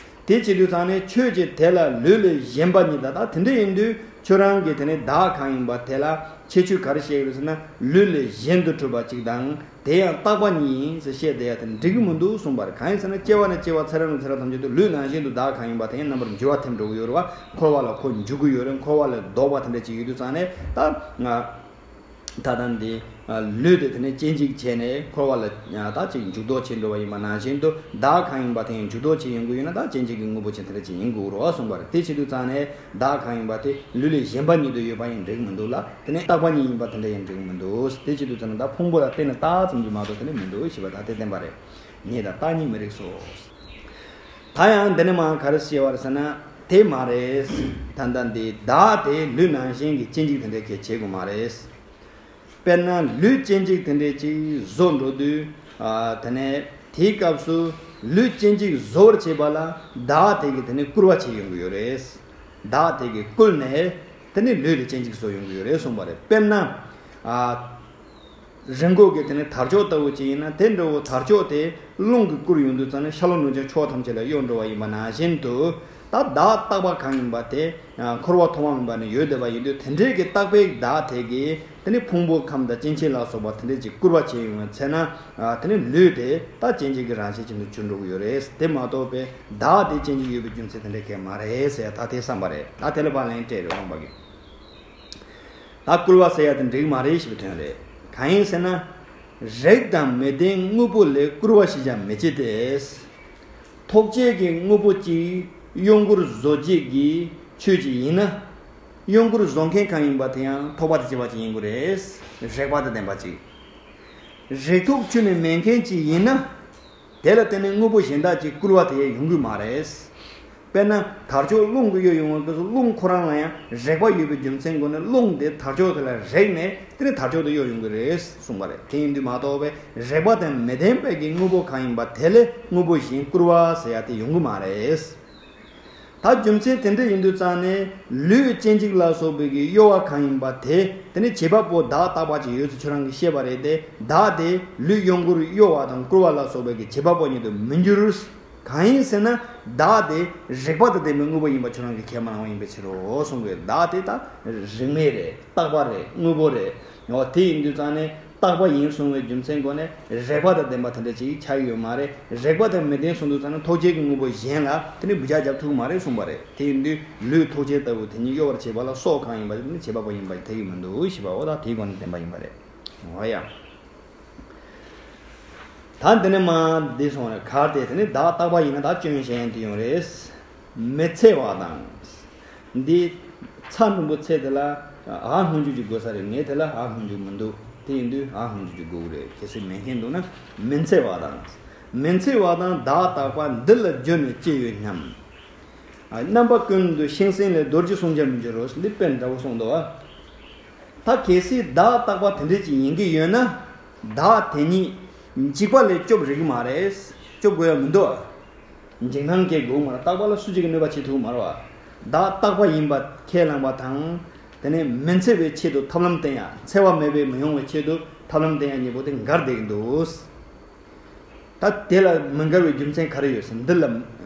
དེ་བྱེད་དུས་ཙང་ནས་ཁྱོད་ཀྱིས་དེ་ལ་ལུས་ལས་གཞན་པ་ཉིད་དང་། ད་དེ་འདྲ་ཡིན་དུས་ཁྱོད་རང་གིས་དེ་ནས་བདག་གང་ཡིན་པ་དེ་ལ་ཁྱད་ཆོས་ག་རེ་བཤད་ཀྱི་རེད་ཟེར་ན། ལུས་ལས་གཞན་དུ་གྲུབ་པ་གཅིག་དང་། དེ་ཡང་རྟག་པ་ཉིད་ཡིན་ཟེར་བཤད་བསྡད་ཡ་དེ་འགྲིག་གི་མི་འདུག་གསུངས་པ་རེད། གང་ཡིན་ཟེར་ན་སྐྱེ་བ་ནས་སྐྱེ་བ་ཚེ་རབས་ནས་ཚེ་རབས་ཐམས་ཅད་དུ་ལུས་ནང་བཞིན་དུ་བདག་གང་ཡིན་པ་དེ་ཡང་རྣམ་པར་འགྱུར་བ་ཐེབས་འགྲོ་གི་ཡོད་རེད་བ། འཁོར་བ་ལ་ཁོ་འཇུག་གི་ཡོད་རེད། འཁོར་བ་ལས་ལྡོག་པ་དེ་འདྲ་ཅིག་ཡོད་དུས་ཙང་ནས་ད་ང་ད་ལྟ་འདི་ལུས་དེ་དེ་ནས་སྐྱེ་འཇིག་བྱས་ནས་འཁོར་བ་ལ་ད་ཅིག་འཇུག་ལྡོག་བྱེད་འགྲོ་བ་ཡིན་པ་ནང་བཞིན་དུ་བདག་གང་ཡིན་པ་དེ་ཡང་འཇུག་ལྡོག་བྱེད་ཡོང་གི་ཡོད་ན། ད་སྐྱེ་འཇིག་གི་དངོས་པོ་ཅན་དེ་འདྲ་ཅིག་ཡིན་དགོས་རེད་བ་གསུངས་པ་རེད། དེ་བྱེད་དུས་ཙང་ནས་བདག་གང་ཡིན་པ་དེ་ལུས་ལས་གཞན་པ་ཉིད་དུ་ཡོད་པ་ཡང་འགྲིག་མི་འདུག་ལ། དེ་ནས་རྟག་པ་ཉིད་ཡིན་པ་དེ་འདྲ་ཡང་འགྲིག་མི་འདུག་དེ་བྱེད་དུས་ཙང་ནས་ད་ཕུང་པོ་ལ་བརྟེན་ནས་བཏགས་ཙམ་གྱིས་མ་གཏོགས་དེ་འདྲ་མི་འདུག་ཞེས་པ་ད་དེ་བསྟན་པ་རེད། ཉིད་དང་རྟག་གཉིས་མི་རིགས་སོ། ད་ཡང་འདི་ནས་མར་ག་རེ་བཤད་པ་རེད་ཟེར་ན། དེ་མ་རེད། ད་ལྟ་འདི་བདག་དེ་ལུས་ནང་བཞིན་གྱི་སྐྱེ་འཇིག་དེ་འདྲའི་གལ་ཆེ་གི་མ་རེད། དཔེར་ན་ལུས་སྐྱེ་འཇིག་དེ་འདྲའི་ཅིག་བཟོ་འགྲོ་དུས། ཨ། དེ་ནས་དེའི་སྐབས་སུ་ལུས་སྐྱེ་འཇིག་བཟོ་བར་བྱེད་པ་ལ་བདག་དེ་གིས་དེ་ནས་སྐུལ་བ་བྱེད་ཡོང་གི་ཡོད་རེད། བདག་དེ་གིས་བསྐུལ་ནས་དེ་ནས་ལུས་དེ་སྐྱེ་འཇིག་བཟོ་ཡོང་གི་ཡོད་རེད་གསུངས་པ་རེད། དཔེར་ན། ཨ། རི་མགོ་གི་དེ་ནས་དར་ལྕོག་ལྟ་བུ་ཅིག་ཡིན་ན། དེ་འདྲ་བོ་དར་ལྕོག་དེ་རླུང་གིས་བསྐུར་ཡོང་དུས་ཙང་ནས་ཤར་ལྷོ་ནུབ་བྱང་ཕྱོགས་ཐམས་ཅད་ལ་གཡོ་འགྲོ་བ་ཡིན་པ་ནང་བཞིན་དུ། ད་བདག་རྟག་པ་གང་ཡིན་པ་དེ་འཁོར་བ་ཐོག་མ་མེད་པ་ནས་ཡོད་བསྡད་པ་ཡིན་དུས། དེ་འདྲའི་གི་རྟག་པའི་བདག་དེ་གིས་དེ་ནི་ཕུང་པོ་ཁམས་དང་སྐྱེ་མཆེད་ལ་སོགས་པ་དེ་འདྲའི་ཅིག་བསྐུར་བ་བྱས་ཡོང་བའི་ཚེ་ན། ཨ། དེ་ནི་ལུས་དེ་ད་སྐྱེ་འཇིག་གི་རང་བཞིན་ཅན་དུ་གྱུར་འགྲོ་གི་ཡོད་རེད། དེ་མ་གཏོགས་པའི་བདག་དེ་སྐྱེ་འཇིག་ཡོད་པའི་རྒྱུ་མཚན་དེ་འདྲ་གང་ཡང་མ་རེད་ཟེར་ཡ་ད་དེ་བསམ་པ་རེད། ད་དེ་ལ་ཕར་ལན་སྤྲད་རེད་དབང་པོ་གིས། ད་སྐུལ་བ་ཟེར་ཡ་དེ་འགྲིག་མ་རེད་ཞེས་པའི་དོན་རེད། གང་ཡིན་ཟེར་ན། རེག་དང་མི་ལྡན་དངོས་པོ་ལས་སྐུལ་བ་ཞེས་ཀྱང་མི་བྱེད་དེ། ཐོགས་བཅས་ཀྱི་དངོས་པོ་གཅིག་གཡོ་འགུལ་བཟོ་བྱེད་ཀྱི་ཆོས་ཅིག་ཡིན་ན། གཡོ་འགུལ་བཟོ་མཁན་གང་ཡིན་པ་དེ་ཡང་ཐོགས་པ་དང་བཅས་པ་ཅིག་ཡིན་དགོས་རེད། རེག་པ་དང་ལྡན་པ་ཅིག་རེག་ཐོགས་ཁྱོན་ནས་མེད་མཁན་ཅིག་ཡིན་ན། དེ་ལ་བརྟེན་ནས་དངོས་པོ་གཞན་དག་ཅིག་སྐུལ་བ་དེ་ཡོང་གི་མ་རེད། དཔེར་ན་དར་ལྕོག་རླུང་གིས་གཡོ་ཡོང་བའི་སྐབས་སུ། རླུང་ཁོ་རང་ལ་ཡང་རེག་པ་ཡོད་པའི་རྒྱུ་མཚན་སྒོ་ནས་རླུང་དེ་དར་ལྕོག་དེ་ལ་རེག་ནས་དེ་ནས་དར་ལྕོག་དེ་གཡོ་ཡོང་གི་རེད་གསུངས་པ་རེད། དེ་ཡིན་དུས་མ་གཏོགས་པའི་རེག་པ་དང་མི་ལྡན་པའི་གི་དངོས་པོ་གང་ཡིན་པ་དེ་ལས་དངོས་པོ་གཞན་སྐུལ་བ་ཟེར་ཡ་དེ་ཡོང་གི་མ་རེད། ད་རྒྱུ་མཚན་དེ་འདྲ་ཡིན་དུས་ཙང་ནས་ལུས་སྐྱེ་འཇིག་ལ་སོགས་པའི་གི་གཡོ་བ་གང་ཡིན་པ་དེ། དེ་ནི་བྱེད་པ་པོ་བདག་རྟག་པ་ཅིག་ཡོད་ཚུལ་ཁྱོད་རང་གིས་བཤད་པ་རེད་དེ། བདག་དེ་ལུས་གཡོ་འགུལ་གཡོ་བ་དང་སྐུལ་བ་ལ་སོགས་པའི་གི་བྱེད་པ་པོ་ཉིད་དུ་མི་འགྱུར། གང་ཡིན་ཟེར་ན། བདག་དེ་རེག་པ་དང་ལྡན་པའི་དངོས་པོ་ཡིན་པ་ཁྱོད་རང་གིས་ཁས་མ་བླངས་པ་ཡིན་པའི་ཕྱིར་རོ་གསུངས་པས། བདག་དེ་ད་རིག་མེད་རེད། རྟག་པ་རེད། དངོས་པོ་རེད། འོ་དེ་ཡིན་དུས་ཙང་ནས་རྟག་པ་ཡིན་གསུང་བའི་རྒྱུ་མཚན་སྒོ་ནས་རེག་པ་དང་ལྡན་པ་དེ་འདྲ་ཅིག་ཆགས་ཀྱི་ཡོད་མ་རེད། རེག་པ་དང་མི་ལྡན་གསུང་དུས་ཙང་ནས་ཐོགས་བཅས་ཀྱི་དངོས་པོ་གཞན་ལ་དེ་ནི་འབུད་རྒྱག་རྒྱག་ཐུབ་ཀྱི་མ་རེད་གསུངས་པ་རེད། དེ་ཡིན་དུས་ལུས་ཐོགས་བཅས་ལྟ་བུ་དེ་ཉིད་གཡོ་བར་བྱེད་པ་ལ་སྲོག་གང་ཡིན་པ་དེ་ནི་བྱེད་པ་པོ་ཡིན་པ་ཐེག་གི་མི་འདུག་ཞེས་པའོ། ད་དེའི་སྒོ་ནས་བསྟན་པ་ཡིན་པ་རེད། འོ་ཡ། ད་འདི་ནས་མར་འདི་སོང་རེད། གར་ཏེ་དེ་ནི་བདག་རྟག་པ་ཡིན་ན། ད་སྐྱོན་གཞན་དུ་ཡོང་རེད། མི་འཚེ་བ་དང་། འདི་ཚ་འགྲེང་བུ་ཚེ་དེ་ལ་འ་སྔོན་འཇུག་ཅིག་དགོས་ས་རེད། ངས་དེ་ལ་འ་སྔོན་འཇུག་མི་འདུག་དེ་ཡིན་དུས་འ་སྔོན་འཇུག་ཅིག་དགོས་ཀྱི་རེད། གལ་སྲིད་མེད་མཁན་འདུག་ན། མི་འཚེ་བ་དང་། མི་འཚེ་བ་དང་བདག་རྟག་པ་འདི་ལ་རྒྱུ་ནི་ཅི་ཡོད་སྙམ། རྣམ་པ་ཀུན་ཏུ་ཤིང་སེང་ལས། རྡོ་རྗེ་བསྲུང་བྱར་མི་འགྱུར་རོ། འདི་དཔེ་འདྲ་བོ་གསུངས་འདུག་བ། ད་གལ་སྲིད་བདག་རྟག་པ་དེ་འདྲ་ཅིག་ཡིན་གྱི་ཡོད་ན། བདག་དེ་ཉིད་འཇིག་པ་ལས་སྐྱོབ་རིགས་མ་རེད། སྐྱོབ་དགོས་ཡ་མི་འདུག་བ། འཇིགས་སྣང་སྐྱེ་དགོས་མ་རེད། རྟག་པ་ལ་སུ་གཅིག་གིས་གནོད་པ་བྱེད་ཐུབ་ཀྱི་མ་རེད་བ། བདག་རྟག་པ་ཡིན་པ་ཁས་བླངས་པ་དང་། དེ་ནས་མི་འཚེ་བའི་ཆེད་དུ་ཐབས་ལམ་བསྟེན་ཡ། འཚེ་བ་མེད་པའི་མི་ཡོང་བའི་ཆེད་དུ་ཐབས་ལམ་བསྟེན་ཡ་གཉིས་པོ་དེ་འགལ་བསྡད་ཀྱི་འདུག་ད་དེ་ལ་མི་འགལ་བའི་རྒྱུ་མཚན་ག་རེ་ཡོད་ཟེར། འདི་ལ་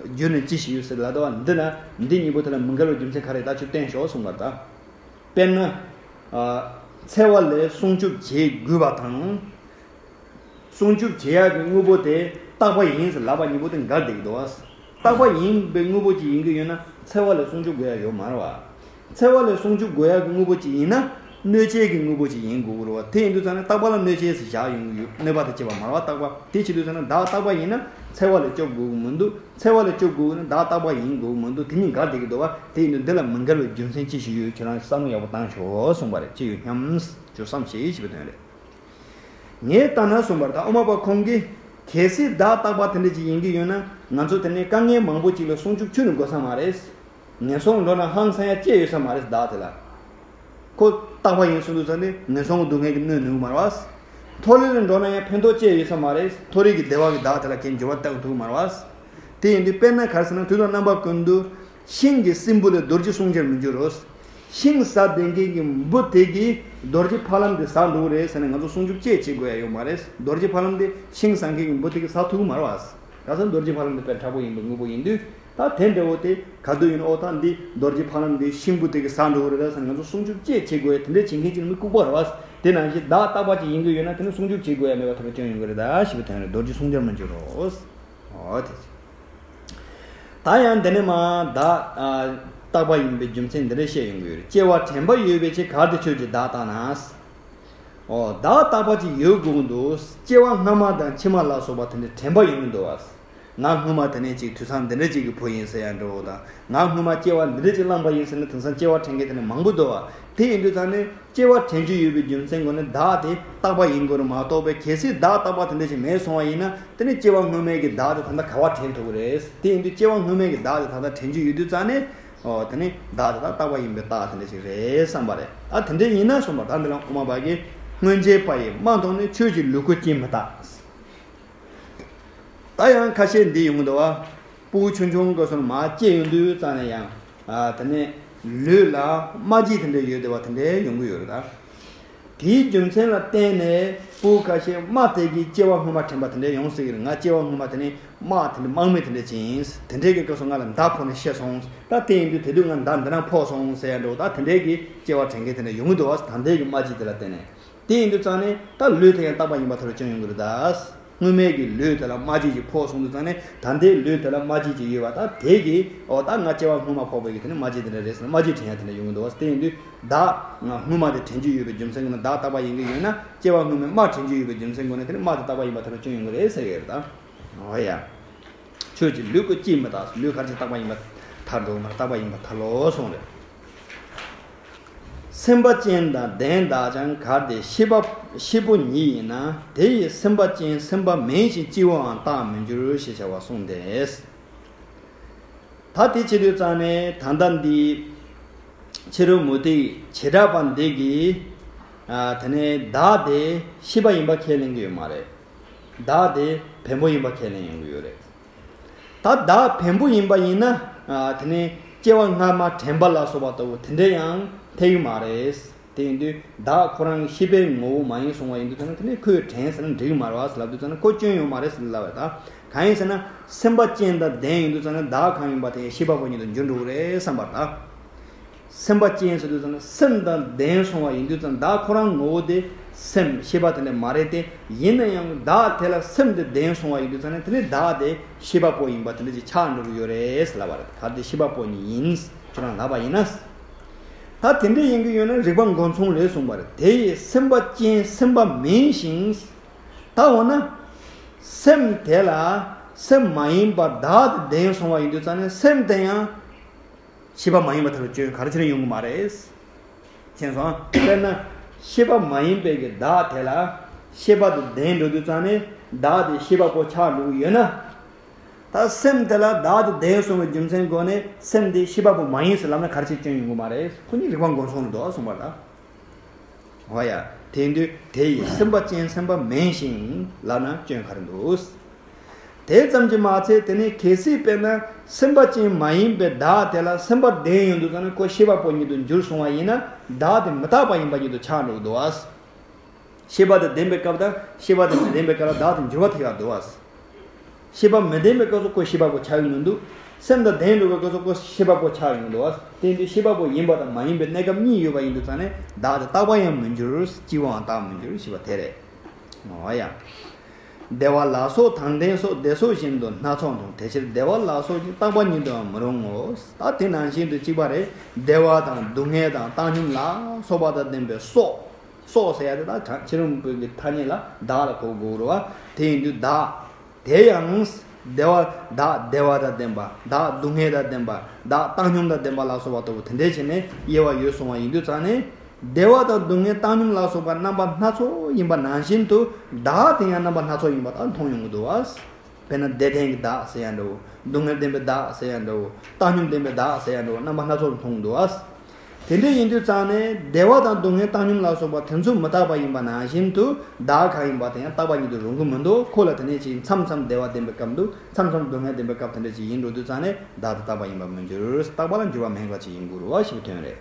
རྒྱུ་ནི་ཅི་ཞིག་ཡོད་ཟེར་ལབ་དུས། འདི་ན་འདི་གཉིས་པོ་དེ་ལ་མི་འགལ་བའི་རྒྱུ་མཚན་ག་རེ། ད་ཁྱོད་བསྟན་ཤོག་གསུངས་པ་རེད། ད་དཔེར་ན། ཨ། འཚེ་བ་ལས་སྲུང་སྐྱོབ་བྱེད་དགོས་པ་དང་། སྲུང་སྐྱོབ་བྱེད་ཡག་གི་དངོས་པོ་དེ་རྟག་པ་ཡིན་ཟེར་ལབ་པ་གཉིས་པོ་དེ་འགལ་བསྡད་ཀྱི་འདུག་བ། རྟག་པ་ཡིན་པའི་དངོས་པོ་ཅིག་ཡིན་གྱི་ཡོད་ན་འཚེ་བ་ལས་སྲུང་སྐྱོབ་དགོས་ཡ་ཡོད་མ་རེད་བ། འཚེ་བ་ལས་སྲུང་སྐྱོབ་དགོས་ཡ་གི་དངོས་པོ་ཅིག་ཡིན་ན་གནོད་བྱེད་ཀྱི་དངོས་པོ་ཅིག་ཡིན་དགོས་ཀྱི་རེད་བ། དེ་ཡིན་དུས་ཙང་ནས་རྟག་པ་ལ་གནོད་བྱེད་ཟེར་བཞག་ཡོང་གི་ཡོད། གནོད་པ་དང་བཅས་པ་མ་རེད་བ། རྟག་པ་དེ་བྱེད་དུས་ཙང་ནས་བདག་རྟག་པ་ཡིན་ན་འཚེ་བ་ལས་སྐྱོབ་དགོས་ཀྱི་མི་འདུག་འཚེ་བ་ལས་སྐྱོབ་དགོས་ཀྱི་ན་བདག་རྟག་པ་ཡིན་དགོས་ཀྱི་མི་འདུག་དེ་གཉིས་འགལ་བསྡད་ཀྱི་འདུག་བ། དེ་ཡིན་དུས་འདི་ལ་མི་འགལ་བའི་རྒྱུ་མཚན་ཅི་ཞིག་ཡོད། ཁྱོད་རང་བསམ་བློ་ཡག་པོ་བཏང་ཤོག་གསུངས་པ་རེད། ཅི་ཡོད་སྙམ། ཅོ་བསམ་ཤེས་ཞེས་པའི་དོན་རེད། ངས་ལྟ་ན་གསུངས་པར། ད་དབུ་མ་པ་ཁོང་གིས་ གལ་སྲིད་བདག་རྟག་པ་དེ་འདྲ་ཅིག་ཡིན་གྱི་ཡོད་ན། ང་ཚོ་དེ་ནས་དཀའ་ངལ་མང་པོ་ཅིག་ལ་སྲུང་སྐྱོབ་ཁྱོན་ནས་དགོས་ས་མ་རེད། ངན་སོང་འགྲོ་ན་ཧང་སང་ཡ་ཅི་ཡོད་ས་མ་རེད། བདག་དེ་ལ། ཁོ་རྟག་པ་ཡིན་སོང་དུས་ཙང་ནས་ངན་སོང་གི་སྡུག་བསྔལ་གྱིས་གནོད་ནུས་མ་རེད་བ། མཐོ་རིས་ལ་འགྲོ་ན་ཡང་ཕན་ཐོགས་ཅི་ཡོད་ས་མ་རེད། མཐོ་རིས་ཀྱི་བདེ་བ་གིས་བདག་དེ་ལ་གན་འགྱུར་བ་གཏང་ཐུབ་མ་རེད་བ། དེ་ཡིན་དུས་དཔེར་ན་ག་རེ་ཟེར་ན། དུས་དང་རྣམ་པ་ཀུན་ཏུ་ཤིང་གི་སྲིན་བུ་ལས་རྡོ་རྗེ་བསྲུང་བྱར་མི་འགྱུར་རོ། ཤིང་ཟ་བསྡད་མཁན་གྱི་འབུ་དེ་གིས་རྡོ་རྗེ་ཕ་ལམ་དེ་ཟ་འགྲོ་གི་རེད་ཟེར་ནས་ང་ཚོ་སྲུང་སྐྱོབ་ཅི་བྱེད་དགོས་ཡ་ཡོད་མ་རེད། རྡོ་རྗེ་ཕ་ལམ་དེ་ཤིང་ཟ་མཁན་གྱི་འབུ་དེ་གིས་ཟ་ཐུབ་ཀྱི་མ་རེད་བ། ག་ས་རྡོ་རྗེ་ཕ་ལམ་དེ་དཔེ་མཁྲེགས་པོ་ཡིན་པའི་དངོས་པོ་ཡིན་དུས། ད་དེ་འདྲ་བོ་དེ་ག་དུས་ཡིན། ཨོ་ད་འདི་རྡོ་རྗེ་ཕ་ལམ་འདི་ཤིང་བུ་དེ་གིས་ཟ་འགྲོ་གི་རེད་ཟེར་ནས་ང་ཚོ་སྲུང་སྐྱོབ་ཅི་བྱེད་དགོས་ཡ་དེ་འདྲ་བྱེད་མཁན་ཅིག་ནི་མི་ལྐུགས་པ་རེད་བ། དེ་ནང་བཞིན་བདག་རྟག་པ་ཅིག་ཡིན་གྱི་ཡོད་ན་དེ་ནི་སྲུང་སྐྱོབ་བྱེད་དགོས་ཡ་མེད་པ་ཐོག་ལ་སྐྱོན་ཡོང་གི་རེད། ད་ཞེས་པའི་དོན་རེད། རྡོ་རྗེ་བསྲུང་བྱར་མི་འགྱུར་རོ། འོ་དེ། ད་ཡང་དེ་ནས་མར་བདག་ཨ་རྟག་པ་ཡིན་པའི་རྒྱུ་མཚན་འདི་འདྲ་བཤད་ཡོང་གི་ཡོད་རེད། སྐྱེ་བ་དྲན་པ་ཡོད་པའི་ཕྱིར་གལ་ཏེ་ཁྱོད་ཀྱིས་བདག་རྟག་ན། འོ་བདག་རྟག་པ་ཅིག་ཡོད་དགོས་ཀྱི་འདུག་སྐྱེ་བ་སྔ་མ་དང་ཕྱི་མ་ལ་སོགས་པ་དེ་འདྲ་དྲན་པ་ཡོང་གི་འདུག་བ། ང་སྔོན་མ་དེ་ནས་ཅིག་དུས་སང་འདི་འདྲ་ཅིག་གི་བུ་ཡིན་ཟེར་ཡ་འདྲ་བོ་དང་། ང་སྔོན་མ་སྐྱེ་བ་འདི་འདྲ་ཅིག་བླངས་པ་ཡིན་ཟེར་ནས་དེང་སང་སྐྱེ་བ་དྲན་མཁན་དེ་འདྲ་མང་པོ་འདུག་བ། དེ་ཡིན་དུས་ཙང་ནས་སྐྱེ་བ་དྲན་རྒྱུ་ཡོད་པའི་རྒྱུ་མཚན་སྒོ་ནས་བདག་དེ་རྟག་པ་ཡིན་དགོས་རེད་མ་གཏོགས་པའི། གལ་སྲིད་བདག་རྟག་པ་དེ་འདྲ་ཞིག་མེད་སོང་བ་ཡིན་ན། དེ་ནི་སྐྱེ་བ་སྔོན་མའི་གི་བདག་དེ་ད་ལྟ་ག་བ་དྲན་ཐུབ་ཀྱི་རེད། དེ་ཡིན་དུས་སྐྱེ་བ་སྔོན་མའི་གི་བདག་དེ་ད་ལྟ་དྲན་རྒྱུ་ཡོད་དུས་ཙང་ནས། ཨོ་དེ་ནི་བདག་དེ་ད་རྟག་པ་ཡིན་པའི་རྟགས་དེ་འདྲ་ཞིག་རེད་བསམ་པ་རེད། ད་དེ་འདྲ་ཡིན་ན་གསུངས་པ། ད་འདི་ལ་དབུ་མ་པ་གིས། སྔོན་བྱས་པ་ཡིས་རྨ་མཐོང་ནས། ཁྱོད་ཀྱི་ལུས་ཀུན་སྐྱེ་མི་རྟག་ད་ཡང་ཁ་ཤས་འདི་ཡོང་གི་འདུག་བ། སྤུ་གུ་ཆུང་ཆུང་སྐབས་སུ་མར་སྐྱེས་ཡོང་དུས་ཙང་ནས་ཡང་། ཨ་དེ་ནས་ལུས་ལ་རྨ་རྗེས་དེ་འདྲ་ཡོད་བསྡད་པ་དེ་འདྲ་ཡོང་གི་ཡོད་རེད་ད། དེའི་རྒྱུ་མཚན་ལ་བརྟེན་ནས་སྤུ་གུ་ཁ་ཤས་རྨ་དེ་གིས་སྐྱེ་བ་སྔོན་མ་དྲན་པ་དེ་འདྲ་ཡོང་སྲིད་ཀྱི་རེད། ང་སྐྱེ་བ་སྔོན་མ་དེ་ནས་རྨ་དེ་འདྲ་རྨ་མེད་དེ་འདྲ་ཅིག་ཡིན། དེ་འདྲའི་གི་སྐབས་སུ་ང་ལ་མདའ་ཕོག་ནས་ཤི་སོང་། ད་དེ་ཡིན་དུས་དེ་དུས་ང་མདའ་འདི་རང་ཕོག་སོང་ཟེར་ཡ་འདྲ་བོ། ད་དེ་འདྲའི་གི་སྐྱེ་བ་དྲན་མཁན་དེ་འདྲ་ཡོང་གི་འདུག་བ། ད་ལྟའི་གི་རྨ་རྗེས་དེ་ལ་བརྟེན་ནས། དེ་ཡིན་དུས་ཙང་ནས་ད་ལུས་དེ་ཡང་རྟག་པ་ཡིན་པ་ཐལ་སྐྱོན་ཡོང་གི་རེད་ད། སྔོན་མའི་གི་ལུས་དེ་ལ་རྨ་རྗེས་ཅིག་ཕོག་སོང་དུས་ཙང་ནས། ད་ལྟའི་ལུས་དེ་ལ་རྨ་རྗེས་ཅིག་ཡོད་པ། ད་དེ་གིས་ཨོ་ད་ང་སྐྱེ་བ་སྔོན་མ་ཕོག་པའི་གི་དེ་ནི་རྨ་རྗེས་དེ་འདྲ་རེད་ཟེར་ནས་རྨ་རྗེས་དྲན་ཡ་དེ་འདྲ་ཡོང་གི་འདུག་བ། དེ་ཡིན་དུས་བདག་ང་སྔོན་མ་དེ་དྲན་རྒྱུ་ཡོད་པའི་རྒྱུ་མཚན་གྱིས་ན། བདག་རྟག་པ་ཡིན་གྱི་ཡོད་ན། སྐྱེ་བ་སྔོན་མའི་རྨ་དྲན་རྒྱུ་ཡོད་པའི་རྒྱུ་མཚན་གྱིས་ན། དེ་ནི་རྨ་དེ་རྟག་པ་ཡིན་པ་ཐལ་སྐྱོན་ཡོང་གི་རེད་ཟེར་གི་རེད་ད། ཨོ་ཡ། ཁྱོད་ཀྱི་ལུས་ཀུན་སྐྱེ་མི་རྟག་ལུས་ག་རེ་བྱས་རྟག་པ་ཡིན་པ་ཐལ་འགྲོ་མ་རེད། རྟག་པ་ཡིན་པ་ཐལ་ལོ་གསུངས་རེད། སེམས་པ་ཅན་དང་ལྡན་བདག་ཀྱང་། གལ་ཏེ་ཤེས་པ་ཤེས་པོ་ཉིད་ཡིན་ན། དེ་ཡི་སེམས་པ་ཅན་སེམས་པ་མིན་ཞིང་། སྐྱེ་བོའང་རྟག་མི་འགྱུར། ཞེས་བྱ་བ་གསུངས་ཏེ། ད་དེ་བྱེད་དུས་ཙང་ནས་ད་ལྟ་འདི་ཕྱི་རོལ་མུ་སྟེགས་བྱེ་བྲག་པ་འདི་གིས་ཨ་དེ་ནས་བདག་དེ་ཤེས་པ་ཡིན་པ་ཁས་ལེན་གྱི་ཡོད་མ་རེད། བདག་དེ་བེམ་པོ་ཡིན་པ་ཁས་ལེན་ཡོང་གི་ཡོད་རེད། ད་བདག་བེམ་པོ་ཡིན་པ་ཡིན་ན། ཨ་དེ་ནས་སྐྱེ་བ་སྔ་མ་དྲན་པ་ལ་སོགས་པ་ལྟ་བུ་དེ་འདྲ་ཡང་འཐད་ཀྱི་མ་རེད། དེ་ཡིན་དུས་བདག་ཁོ་རང་གི་ཤེས་པའི་ངོ་བོ་མ་ཡིན་གསུངས་པ་ཡིན་དུས་ཙང་ནས། དེ་ནས་ཁོས་དྲན་ཟེར་ན་འགྲིག་གི་མ་རེད་བ་ཟེར་ལབ་དུས་ཙང་ནས། ཁོ་སྐྱོན་ཡོད་མ་རེད་ཟེར་ལབ་པ་རེད་ད། གང་ཡིན་ཟེར་ན། སེམས་པ་ཅན་དང་ལྡན་ཡིན་དུས་ཙང་ནས་བདག་གང་ཡིན་པ་དེ་ཤེས་པ་པོ་ཉིད་དུ་འགྱུར་འགྲོ་གི་རེད་བསམ་པ་རེད་ད། སེམས་པ་ཅན་ཟེར་དུས་ཙང་ནས་སེམས་དང་ལྡན་སོང་བ་ཡིན་དུས་ཙང་། བདག་ཁོ་རང་ངོ་བོ་དེ་སེམས་ཤེས་པ་དེ་འདྲ་མ་རེད་དེ། ཡིན་ན་ཡང་བདག་དེ་ལ་སེམས་དེ་ལྡན་སོང་བ་ཡིན་དུས་ཙང་ནས། དེ་ནི་བདག་དེ་ཤེས་པ་པོ་ཡིན་པ་དེ་འདྲ་ཅིག་ཆགས་འགྲོ་གི་ཡོད་རེད་ཟེར་ལབ་པ་རེད། གལ་ཏེ་ཤེས་པ་པོ་ཉིད་ཡིན་ཁྱོད་རང་ལབ་པ་ཡིན་ན། ད་དེ་འདྲ་ཡིན་གྱི་ཡོད་ན་རིགས་པ་མགོ་མཚུངས་རེད་གསུངས་པ་རེད། དེ་ཡི་སེམས་པ་ཅན་སེམས་པ་མིན་ཞིང་། ད་འོ་ན་སེམས་དེ་ལ་སེམས་མ་ཡིན་པ་བདག་དེ་ལྡན་སོང་བ་ཡིན་དུས་ཙང་ནས། སེམས་དེ་ཡང་ཤེས་པ་མ་ཡིན་པ་ཐལ་སྐྱོན་ག་རེ་བྱས་ནས་ཡོང་གི་མ་རེད། མཁྱེན་སོང་། དཔེར་ན་ཤེས་པ་མ་ཡིན་པའི་གི་བདག་དེ་ལ་ཤེས་པ་དེ་ལྡན་འགྲོ་དུས་ཙང་ནས་བདག་དེ་ཤེས་པ་པོ་ཆགས་འགྲོ་གི་ཡོད་ན། ད་སེམས་དེ་ལ་བདག་དེ་ལྡན་སོང་བའི་རྒྱུ་མཚན་སྒོ་ནས་སེམས་དེ་ཤེས་པ་པོ་མ་ཡིན་ཟེར་ལབ་ན་ག་རེ་བྱས་སྐྱོན་ཡོང་གི་མ་རེད། ཁོ་གཉིས་རིགས་པ་མགོ་མཚུངས་རེད་འདུག་གསུངས་པ་ལ། འོ་ཡ། དེ་ཡིན་དུས་དེ་ཡི་སེམས་པ་ཅན་སེམས་པ་མིན་ཞིང་ལབ་ན་སྐྱོན་ག་རེ་འདུག་དེ་ཙམ་གྱིས་མ་ཚད། དེ་ནས་གལ་སྲིད་དཔེར་ན་སེམས་པ་ཅན་མ་ཡིན་པའི་བདག་དེ་ལ་སེམས་པ་ལྡན་ཡོང་དུས་ཙང་ནས་ཁོ་ཤེས་པ་པོ་ཉིད་དུ་འགྱུར་སོང་བ་ཡིན་ན། བདག་དེ་མི་རྟག་པ་ཡིན་པ་ཉིད་དུ་ཆགས་འགྲོ་གི་འདུག་བ། ཤེས་པ་དང་ལྡན་པའི་སྐབས་དང་ཤེས་པ་དང་མི་ལྡན་པའི་སྐབས་ལ་བདག་དེ་འགྱུར་བ་ཐེབས་ཡག་འདུག་བ། ཤེས་པ་མི་ལྡན་པའི་སྐབས་སུ་ཁོ་ཤེས་པ་པོ་ཆགས་ཀྱི་མི་འདུག་སེམས་དང་ལྡན་འགྲོ་བའི་སྐབས་སུ་ཁོ་ཤེས་པ་པོ་ཆགས་ཡོང་འདུག་བ། དེ་ཡིན་དུས་ཤེས་པ་པོ་ཡིན་པ་དང་མ་ཡིན་པའི་གནས་སྐབས་གཉིས་ཡོད་པ་ཡིན་དུས་ཙང་ནས། བདག་དེ་རྟག་པ་ཡང་མི་འགྱུར། སྐྱེ་བོའང་རྟག་མི་འགྱུར་ཞེས་པ་དེ་རེད། འོ་ཡ། བདེ་བ་ལ་སོགས་དང་ལྡན་སོགས། བདེ་སོགས་བཞིན་དུ་སྣ་ཚོགས་འཁྲུངས། དེ་ཕྱིར་བདེ་བ་ལ་སོགས་ཀྱང་། རྟག་པ་ཉིད་དུའང་མི་རུང་ངོ་། ད་དེ་ནང་བཞིན་དུ་གཅིག་པ་རེད། བདེ་བ་དང་སྡུག་བསྔལ་དང་བཏང་སྙོམས་ལ་སོགས་པ་དང་ལྡན་པའི་སོགས། སོགས་ཟེར་ཡ་དེ་ད་ཕྱི་རོལ་པོའི་གི་ཐ་སྙད་ལ་བདག་ལ་གོ་དགོས་རེད་བ། དེ་ཡིན་དུས་བདག་དེ་ཡང་བདེ་བ། བདག་བདེ་བ་དང་ལྡན་པ། བདག་སྡུག་བསྔལ་དང་ལྡན་པ། བདག་བཏང་སྙོམས་དང་ལྡན་པ་ལ་སོགས་པ་ལྟ་བུ་དེ་འདྲ་བྱས་ནས་དབྱེ་བ་ཡོད་སོང་བ་ཡིན་དུས་ཙང་ནས། བདེ་བ་དང་སྡུག་བསྔལ་བཏང་སྙོམས་ལ་སོགས་པ་རྣམ་པ་སྣ་ཚོགས་ཡིན་པ་ནང་བཞིན་དུ། བདག་དེ་ཡང་རྣམ་པ་སྣ་ཚོགས་ཡིན་པ་དག་མཐོང་ཡོང་གི་འདུག་བ། དཔེར་ན་བདེ་ལྡན་གྱི་བདག་ཟེར་ཡ་འདྲ་བོ། སྡུག་བསྔལ་ལྡན་པའི་བདག་ཟེར་ཡ་འདྲ་བོ། བཏང་སྙོམས་ལྡན་པའི་བདག་ཟེར་ཡ་འདྲ་བོ། རྣམ་པ་སྣ་ཚོགས་སུ་མཐོང་གི་འདུག་བ། དེ་འདྲ་ཡིན་དུས་ཙང་ནས་བདེ་བ་དང་སྡུག་བསྔལ་བཏང་སྙོམས་ལ་སོགས་པ་དེ་ཚོ་མི་རྟག་པ་ཡིན་པ་ནང་བཞིན་དུ། བདག་གང་ཡིན་པ་དེ་ཡང་རྟག་པ་ཉིད་དུ་རུང་གི་མི་འདུག་ཁོ་ལ་དེ་ནས་ཅིག་མཚམས་མཚམས་བདེ་བ་ལྡན་པའི་སྐབས་འདུག་མཚམས་མཚམས་སྡུག་བསྔལ་ལྡན་པའི་སྐབས་དེ་འདྲ་ཅིག་ཡིན་འགྲོ་དུས་ཙང་ནས་བདག་དེ་རྟག་པ་ཡིན་པར་མི་འགྱུར། རྟག་པ་ལ་འགྱུར་བ་མེད་པ་ཅིག་ཡིན་དགོས་རེད་བ་ཞེས་པའི་དོན་རེད།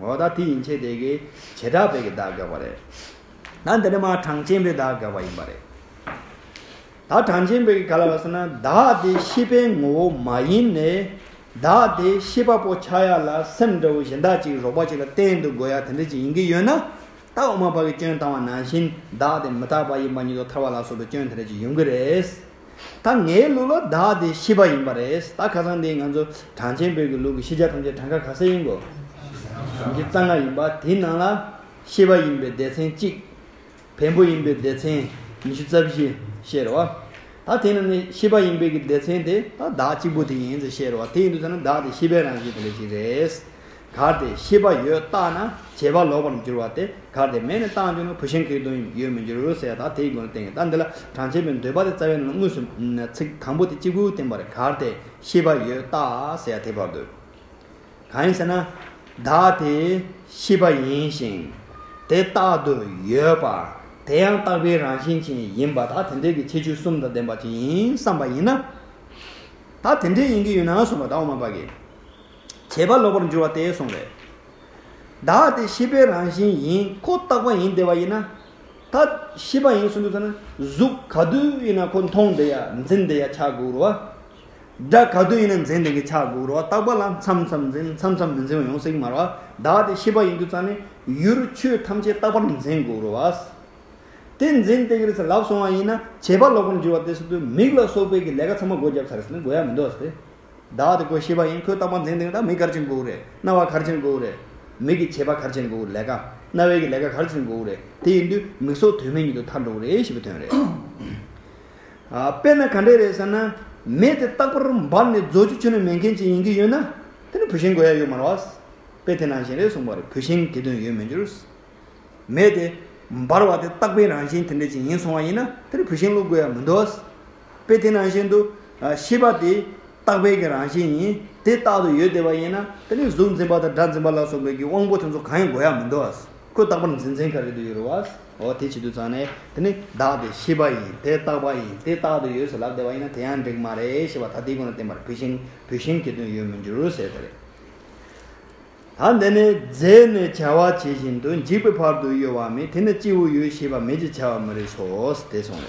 འོ་ད་དེ་ཡན་ཆད་དེ་གི་བྱེ་བྲག་པའི་གི་བདག་དགག་པ་རེད། ད་འདི་ནས་མར་གྲངས་ཅན་པའི་བདག་དགག་པ་ཡིན་པ་རེད། ད་གྲངས་ཅན་པའི་གི་ག་ལ་བ་ཟེར་ན། བདག་དེ་ཤེས་པའི་ངོ་བོ་མ་ཡིན་ནས། བདག་དེ་ཤེས་པ་པོ་ཆགས་ཡ་ལ་སེམས་འདྲ་བོ་གཞན་དག་ཅིག་རོགས་པ་ཅིག་ལ་བརྟེན་དུ་དགོས་ཡ་དེ་འདྲ་ཅིག་ཡིན་གྱི་ཡོད་ན། ད་དབུ་མ་པ་གི་སྐྱོན་བཏང་བ་ནང་བཞིན་བདག་དེ་མི་རྟག་པ་ཡིན་པ་ཉིད་དུ་ཐལ་བ་ལ་སོགས་པའི་སྐྱོན་དེ་འདྲ་ཅིག་ཡོང་གི་རེད། ད་ངའི་ལུགས་ལ་བདག་དེ་ཤེས་པ་ཡིན་པ་རེད། ད་ཁ་སང་དེ་ང་ཚོ་གྲངས་ཅན་པའི་གི་ལུགས་ཀྱི་ཤེས་བྱ་ཐམས་ཅད་གྲངས་ཀ་ག་ཚད་ཡིན་གོ། བཞི་བཅུ་རྩ་ལྔ་ཡིན་པ་དེའི་ནང་ལ་ཤེས་པ་ཡིན་པའི་སྡེ་ཚན་གཅིག་བེམ་པོ་ཡིན་པའི་སྡེ་ཚན་ཉི་ཤུ་རྩ་བཞི་བཤད་རེད་བ། ད་དེ་ནང་ནས་ཤེས་པ་ཡིན་པའི་གི་སྡེ་ཚན་དེ་ད་བདག་གཅིག་པུ་དེ་ཡིན་ཟེར་བཤད་རེད་བ། དེ་ཡིན་དུས་ཙང་ན་བདག་དེ་ཤེས་པའི་རང་བཞིན་དེ་འདྲ་ཞིག་རེད། གལ་ཏེ་ཤེས་པ་ཡོད་བརྟགས་ན་བྱས་པ་ལོག་པར་འགྱུར་བ་སྟེ། གལ་ཏེ་མེད་ནས་བརྟགས་འགྱུར་ན་བུད་ཤིང་གི་དོན་ཡོད་མི་འགྱུར་ཟེར། ད་དེའི་སྒོ་ནས་བསྟན་གྱི། ད་འདི་ལ་གྲངས་ཅན་པའི་འདོད་པ་དེ་རྩ་བའི་ནང་དངོས་སུ་ཚིག་དང་པོ་དེ་གཅིག་པུ་བསྟན་པ་རེད། གལ་ཏེ་ཤེས་པ་ཡོད་བརྟགས་ཟེར་ཡ་དེ་བར་དུ། གང་ཡིན་ཟེར་ན། བདག་དེ་ཤེས་པ་ཡིན་ཞིང་། དེ་རྟག་ཏུ་ཡོད་པ། དེ་ཡང་རྟག་པའི་རང་བཞིན་ཅན་ཡིན་པ། ད་དེ་འདྲའི་གི་ཁྱད་ཆོས་གསུམ་དང་ལྡན་པ་ཅིག་ཡིན་བསམ་པ་ཡིན་ན། ད་དེ་འདྲའི་ཡིན་གྱི་ཡོད་ན་གསུངས་པ། ད་དབུ་མ་པ་གིས་བྱས་པ་ལོག་པར་འགྱུར་བ་སྟེ་གསུངས་རེད། བདག་དེ་ཤེས་པའི་རང་བཞིན་ཡིན། ཁོ་རྟག་པ་ཡིན་བསྡད་པ་ཡིན་ན། ད་ཤེས་པ་ཡིན་གསུངས་དུས་ཙ་ན། གཟུགས་ག་དུས་ཡིན་ན་ཁོ་མཐོང་བསྡད་ཡ་འཛིན་བསྡད་ཡ་ཆགས་དགོས་རེད་བ། སྒྲ་ག་དུས་ཡིན་ན་འཛིན་བསྡད་མཁན་ཆགས་དགོས་རེད་བ། རྟག་པ་ལ་མཚམས་མཚམས་འཛིན་མཚམས་མཚམས་མི་འཛིན་པ་ཡོང་སྲིད་ཀྱི་མ་རེད་བ། བདག་དེ་ཤེས་པ་ཡིན་དུས་ཙ་ན་ཡུལ་ཆོས་ཐམས་ཅད་རྟག་པར་འཛིན་དགོས་རེད་བ། དེ་འཛིན་བསྡད་ཀྱི་རེད་ཟེར་ལབ་སོང་བ་ཡིན་ན། བྱས་པ་ལོག་པར་འགྱུར་བ་དེ་ཟེར་དུས་མིག་ལ་སོགས་པའི་གི་ལས་ཀ་ཚང་མ་སྒོ་བརྒྱབ་ཚར་ཟེར་ན་དགོས་ཡ་མི་འདུག་ཟེར་ཏེ། བདག་དེ་ཁོའི་ཤེས་པ་ཡིན། ཁོས་རྟག་པར་འཛིན་བསྡད་ཀྱི། ད་མིག་ག་རེ་བྱེད་དགོས་རེད། རྣ་བ་ག་རེ་བྱེད་དགོས་རེད། མིག་གི་བྱེད་པ་ག་རེ་བྱེད་དགོས་རེད། ལས་ཀ། རྣ་བའི་གི་ལས་ཀ་ག་རེ་བྱེད་དགོས་རེད། དེ་ཡིན་དུས་མིག་སོགས་དོན་མེད་ཉིད་དུ་ཐལ་འགྲོ་གི་རེད་ཞེས་པའི་དོན་རེད། ཨ། དཔེར་ན་ག་འདྲས་རེད་ཟེར་ན། མེ་དེ་རྟག་པར་འབར་ནས་རྫོགས་རྒྱུ་ཁྱོན་ནས་མེད་མཁན་ཅིག་ཡིན་གྱི་ཡོད་ན། དེ་ནི་བུད་ཤིང་དགོས་ཡ་ཡོད་མ་རེད་བ། དཔེ་དེ་ནང་བཞིན་རེད་གསུངས་པ་རེད། བུད་ཤིང་གི་དོན་ཡོད་མི་འགྱུར། མེ་དེ་འབར་བ་དེ་རྟག་པའི་རང་བཞིན་དེ་འདྲ་ཅིག་ཡིན་སོང་བ་ཡིན་ན། དེ་ནི་བུད་ཤིང་བླུག་དགོས་ཡ་མི་འདུག། དཔེ་དེ་ནང་བཞིན་དུ། ཨ། ཤེས་པ་དེ་རྟག་པའི་གི་རང་བཞིན་ཡིན། དེ་རྟག་ཏུ་ཡོད་བསྡད་པ་ཡིན་ན། དེ་ནི་གཟུགས་འཛིན་པ་དང་སྒྲ་འཛིན་པ་ལ་སོགས་པའི་གི་དབང་པོ་དེ་ཚོ་གང་ཡང་དགོས་ཡ་མི་འདུག། ཁོ་རྟག་པར་འཛིན་འཛིན་ག་རེ་དུ་ཡོད་རེད་བ། འོ་དེ་བྱེད་དུས་ཙང་ནས་དེ་ནི་བདག་དེ་ཤེས་པ་ཡིན། དེ་རྟག་པ་ཡིན། དེ་རྟག་ཏུ་ཡོད་ཟེར་ལབ་བསྡད་པ་ཡིན་ན་དེ་ཡང་འགྲིག་མ་རེད་ཞེས་པ་ད་ལྟའི་སྒོ་ནས་བསྟན་པར། བུད་ཤིང་བུད་ཤིང་གི་དོན་ཡོད་མི་འགྱུར་ཟེར་དེ་རེད། ད་འདི་ནས་རྫས་ནི་བྱ་བ་ཇི་བཞིན་དུ། འཇིག་པའི་བར་དུ་གཡོ་བ་མེད། དེ་ནི་སྐྱེས་བུ་ཡོད་ཞེས་པ་མེད་ཅེས་བྱ་བ་མི་རིགས་སོ། དེ་གསུངས་